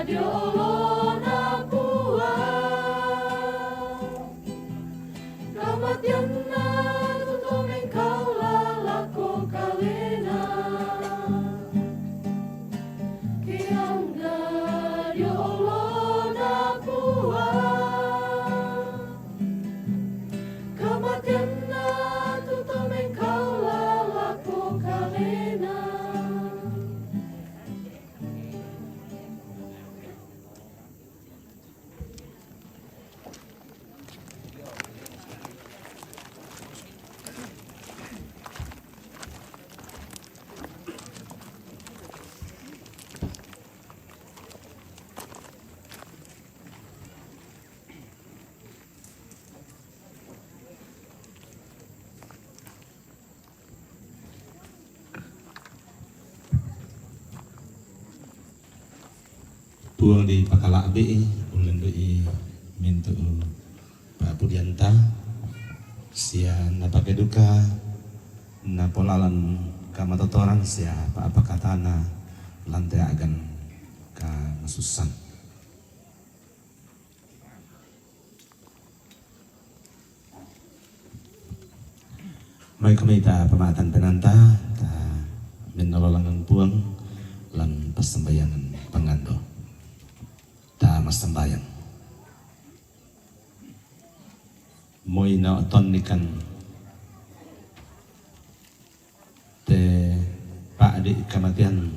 dio olona Puang. Kamateanna tu to mengkaula lako kalena, keangga dio olona Puang. Kamateanna tu to mengkaula lako kalena. Puang dipakala'bi'i, ullendu'i mintu' pa'pudianta, sia napake duka napolalan kamatotoran sia pa'apakatana lan te a'gan kamasussan. Mai kami ta pamatan penanta, ta menololangan Puang lan passambayangan pangando. Ta massambayang. Moi na oton ikan te pa'di' kamatean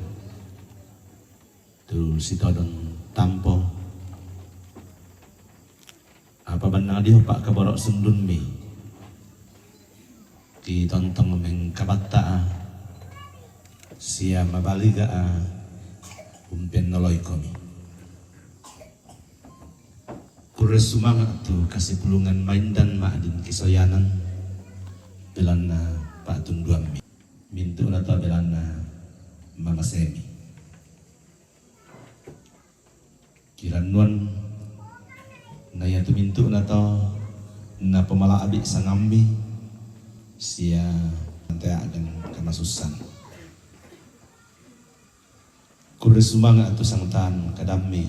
tu sitodon tampo. Apa bannang dio pa'kaboro' sundunmi, kitontong mengkabatta'a sia mabaliga'a umpennoloi komi. Kurre sumanga' tu kasipulungan maindan ma'din kisoyanan belanna pa'tunduammi. Mintu'na to belanna mamasemi. Kirannuan na iatu mintu'na to napomala'bi' sangammi sia tea'gan kamasussan. Kurre sumanga' tu sangtan kadammi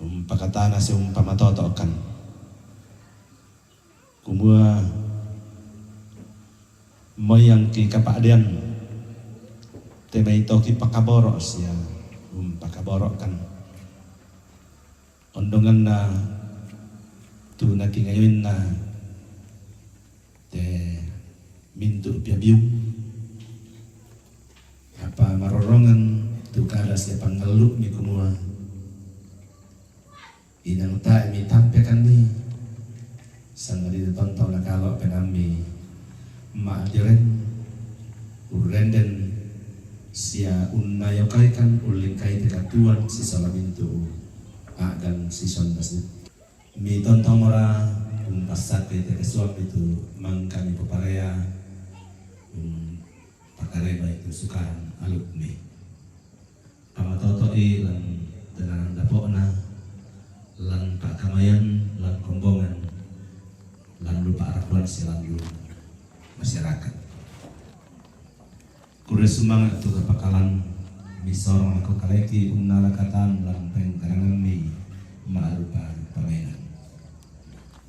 umpakatana sia umpamatoto'kan. Kumua moiangki kapa'dean, te maitoki pakaboro' sia umpakaboro'kan. Ondonganna tu nakingayoinna te mintu' piabiung, apa marorrongan tu kada sia pangallu'mi kumua, inang tae' mitampekanni, sangadinna tontong nakalo' penaammi ma'diren, urrenden sia unnayokaikan ullingkai te katuoan sisola mintu' a'gan sisondasi. Mitontongmora umpassakkei te kasuammi tu mangka mipoparea, umpakaremai tu sukaran alukmi. Pamatoto'i lan tenanan dapo'na, lan pa'kamayan, lan kombongan, lan lu pa'rapuan sia lan lu masyarakat. Kurre sumanga' tu kapakalan misorong lako kaleki unnala katan lan pengkarangammi ma'rupa pamaenan.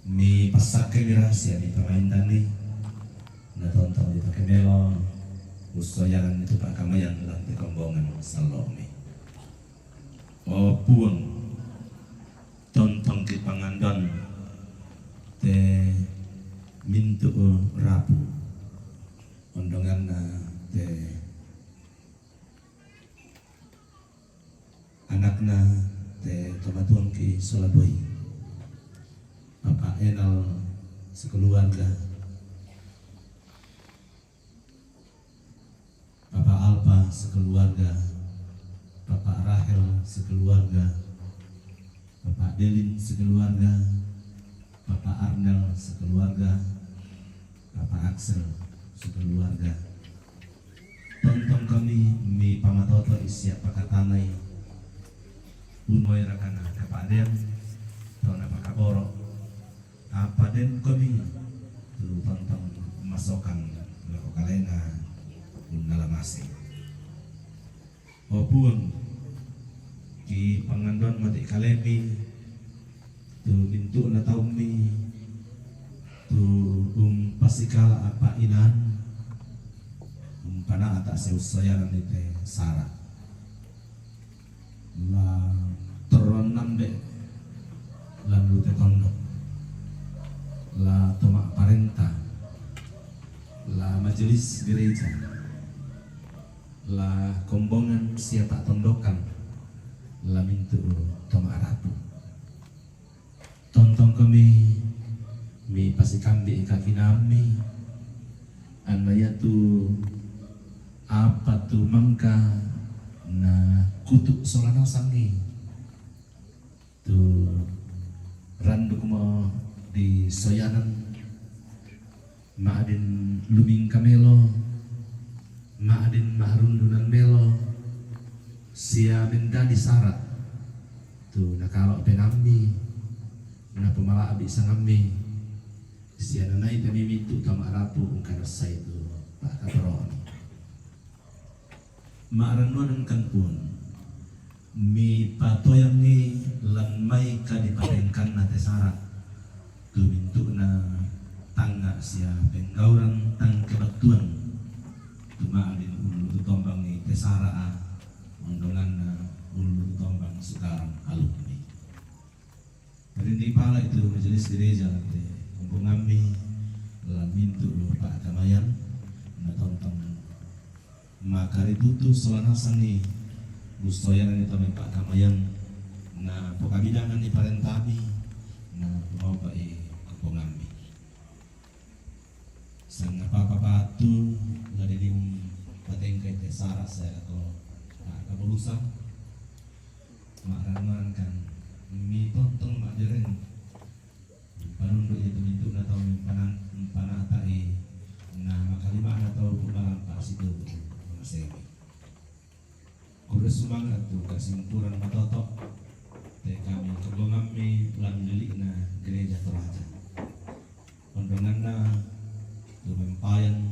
Mipassakkemi rahasia mipamaindanni, na tontong dipake melo ussoyanganni tu pa'kamayan lan te kombongan sallo'mi. O Puang, tontongki pangandoan te mintu' rapu, ondonganna te anakna te tomatuangki sola boi, Papa Enal sekeluarga, Papa Alpa sekeluarga, Papa Rahel sekeluarga, Papa Delin sekeluarga, Papa Arnel sekeluarga, Papa Axel sekeluarga. Tontong kami mipamatoto'i sia pakatanai, unoi rakana kapa'dean tau napakaboro', apa den kami tu tontong masokan lako kalena unnala mase. O Puang, kipangandoan mati' kalemi tu mintu'na taummi, tu umpasikala' apa' inan, umpana'ta' sia ussoyananni te sara'. La torroanna ambe', la lu te tondok, la to ma'parenta, la majelis gereja, la kombongan sia pa'tondokan, la mintu' to ma'rapu. Tontong kami mipasikambi'i kakinaammi, anna iatu apa tu mangka nakutu' sola nasangi, tu randukmo disoyanan, ma'din lumingka melo, ma'din ma'rundunan melo, sia mendadi sara', tu nakalo' penaammi, napomala'bi' sangammi, sia nanaita' mi mintu' to ma'rapu ungkanassai tu pa'katoro'mi. Ma'rannuanangkan Puang, mipatoyangngi lan mai kadipatengkanna te sara', tu mintu'na tangnga' Sia penggauran tang kebattuan, tuma'din ullu tu tombang i te sara'a, ondonganna ullu tu tombang sukarang alukmi. Rindi pala itu majelis gereja te kombongammi la mintu lu pa'kamayan, na tontong maka ritutu sola nasangi, ussoyananni tau mai pa'kamayan, na pokabidanganni parentami, na tumaupa'i kombongammi. Sangapa patu la deni patengkai te sara' sae lako ma'kaburusa, ma'rannuangkan mi tontong ma'dereng. Panundu itu mintu na tau mimpanang, mpanata'i na makalima'na tau pumalampa situ masemi. Kure sumanga' tu kasimpuran matoto', te kami kombongammi lan lili'na Gereja Toraja. Ondonganna tu mempayan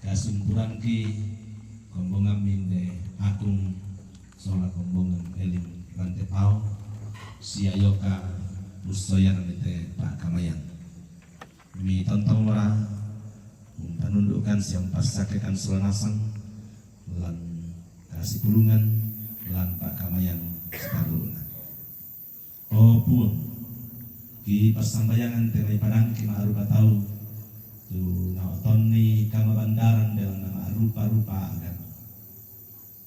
kasimpuranki kombongammi nde Akung sola kombongan Elim Rantepao, sia yoka ussoyananni te pa'kamayan. Mi tontong mora umpanundukan sia umpassakkekan sola nasang lan kasipulungan lan pa'kamayan sitarru'na. O Puang, kipassambayangan te mai padangki ma'rupa tau, tu naotonni kamabandaran belanna ma'rupa-rupa agama.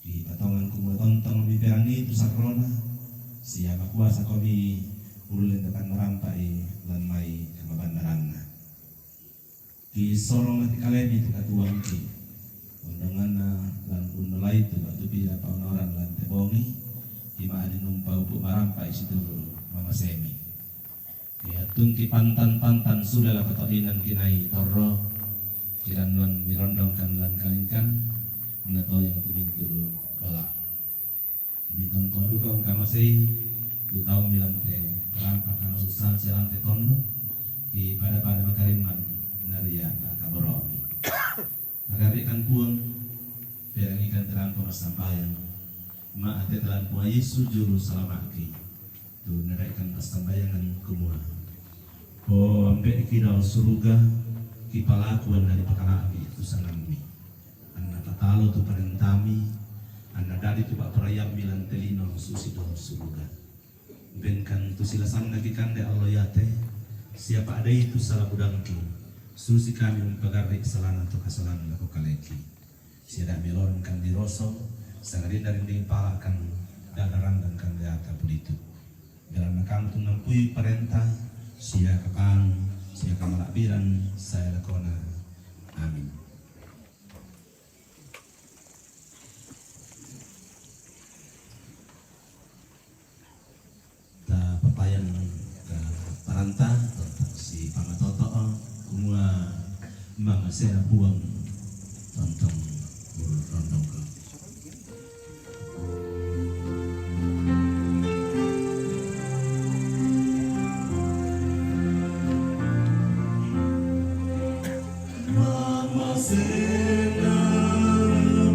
Kipatongan kumua tontong miperangi tu sarrona, sia makuasa komi ulle natanna rampa'i lan mai kamabandaranna. Kisoro mati kalemi tu katuoangki, ondonganna lan unnolai tu batu pila paonoran lan te bongi, ima'din umpaupu marampa'i situru mamasemi. Kiattungki pantan-pantan sule lako to'inan kinai torro, kirannuan mirondongkan lan kalingkan, natoyang tu mintu bola. Mitontong duka ungkamasei tu taummi lan te rampa kamasussahan sia lan te tonnu, kipada-pada makarimman naria kaboro'mi. Nagarri'kan Puang, perangikan te rampa massambayang, ma'ate te lan Puang Yesu Juru Salama'ki, tu nada'ikan passambayangan kumua, O Ambe'ki dao suruga, kipalaku anna dipakala'bi tu sangammi. Anna patalo tu parentami, anna dadi tu pa'poraiammi lan te lino susi dao suruga. Bengkan tu silasanna kikande allo iate, sia pa'dei tu sala budangki, susi kami umpagarri' salana to kasalan lako kaleki. Sia da' melorengkan diroso, sangadinna rinding pala'kan, da' narandangkan deata pulitu. Belanna kami tu nampui parenta, sia kakang, sia kamala'biran, sae lakona. Amin. Tapapayan ka paranta, tontong si pamatoto'o, kumua mangasena Puang, tontong burrondongko. Mamasena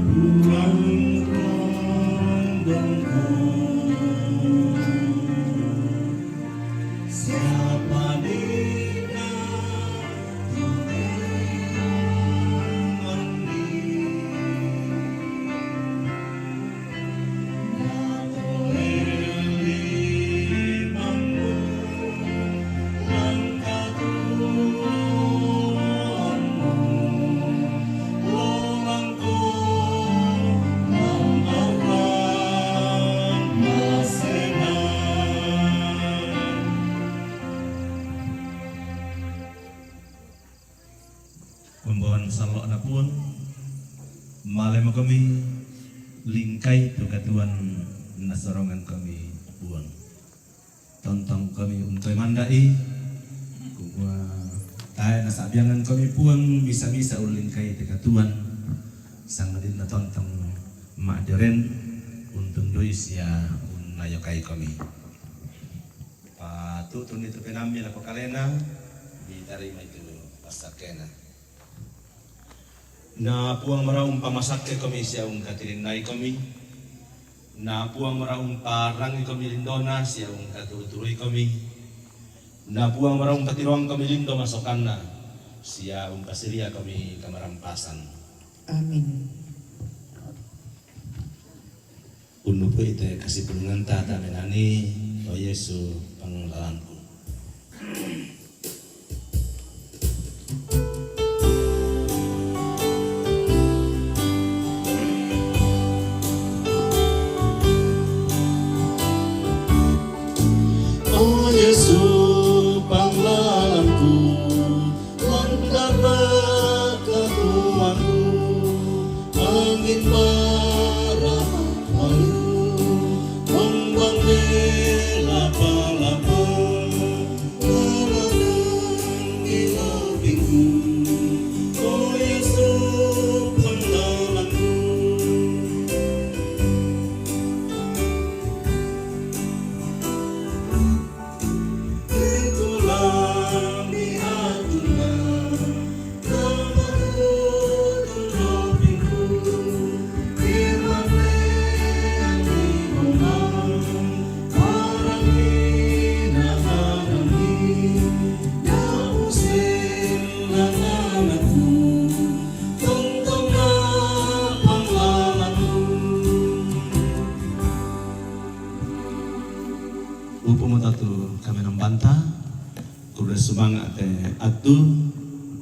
Puang rondongko. Siapa dina tu teanganni. Kombongan sallo'na Puang, male makomi lingkai tu katuoan nasorongan komi Puang. Tontong komi untoi manda'i, kumua tae nasa'biangan komi Puang misa-misa ullingkai te katuoan, sangadinna tontong ma'deren untundui sia unnayokai komi. Patu'tuni tu penaammi lako kalena, mitarimai tu passakkena. Na Puang mara umpamasakke komi sia ungkatilinnai komi. Na Puang mara umparangi komi lindona sia ungkaturu-turui komi. Na Puang mara umpatiroang komi lindo masokanna. Sia umpasiria kami kamarampasan. Amin. Unupu ite kasipulunganta tamenani, o Yesu panglalanku. O Yesu panglalanku, mandara katuanku, angin bara palu, mambangela palapo, lalangan ilapingku, o Yesu panglalanku. Upu mo tatu kami nambanta, kurre sumanga' te attu,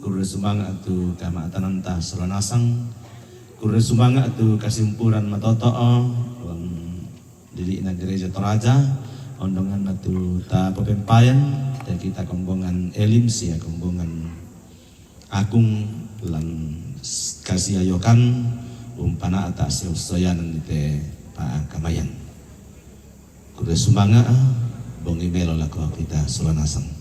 kurre sumanga' tu kama'tananta sola nasang, kurre sumanga' tu kasimpuran matoto'o, bang dili'na Gereja Toraja, ondonganna tu ta papempayan, te kita kombongan Elim sia kombongan Agung lan s-, kasiayokan umpana'ta sia ussoyanan te pa'kamayan. Kurre sumanga', bongi melo lako kita sola nasang.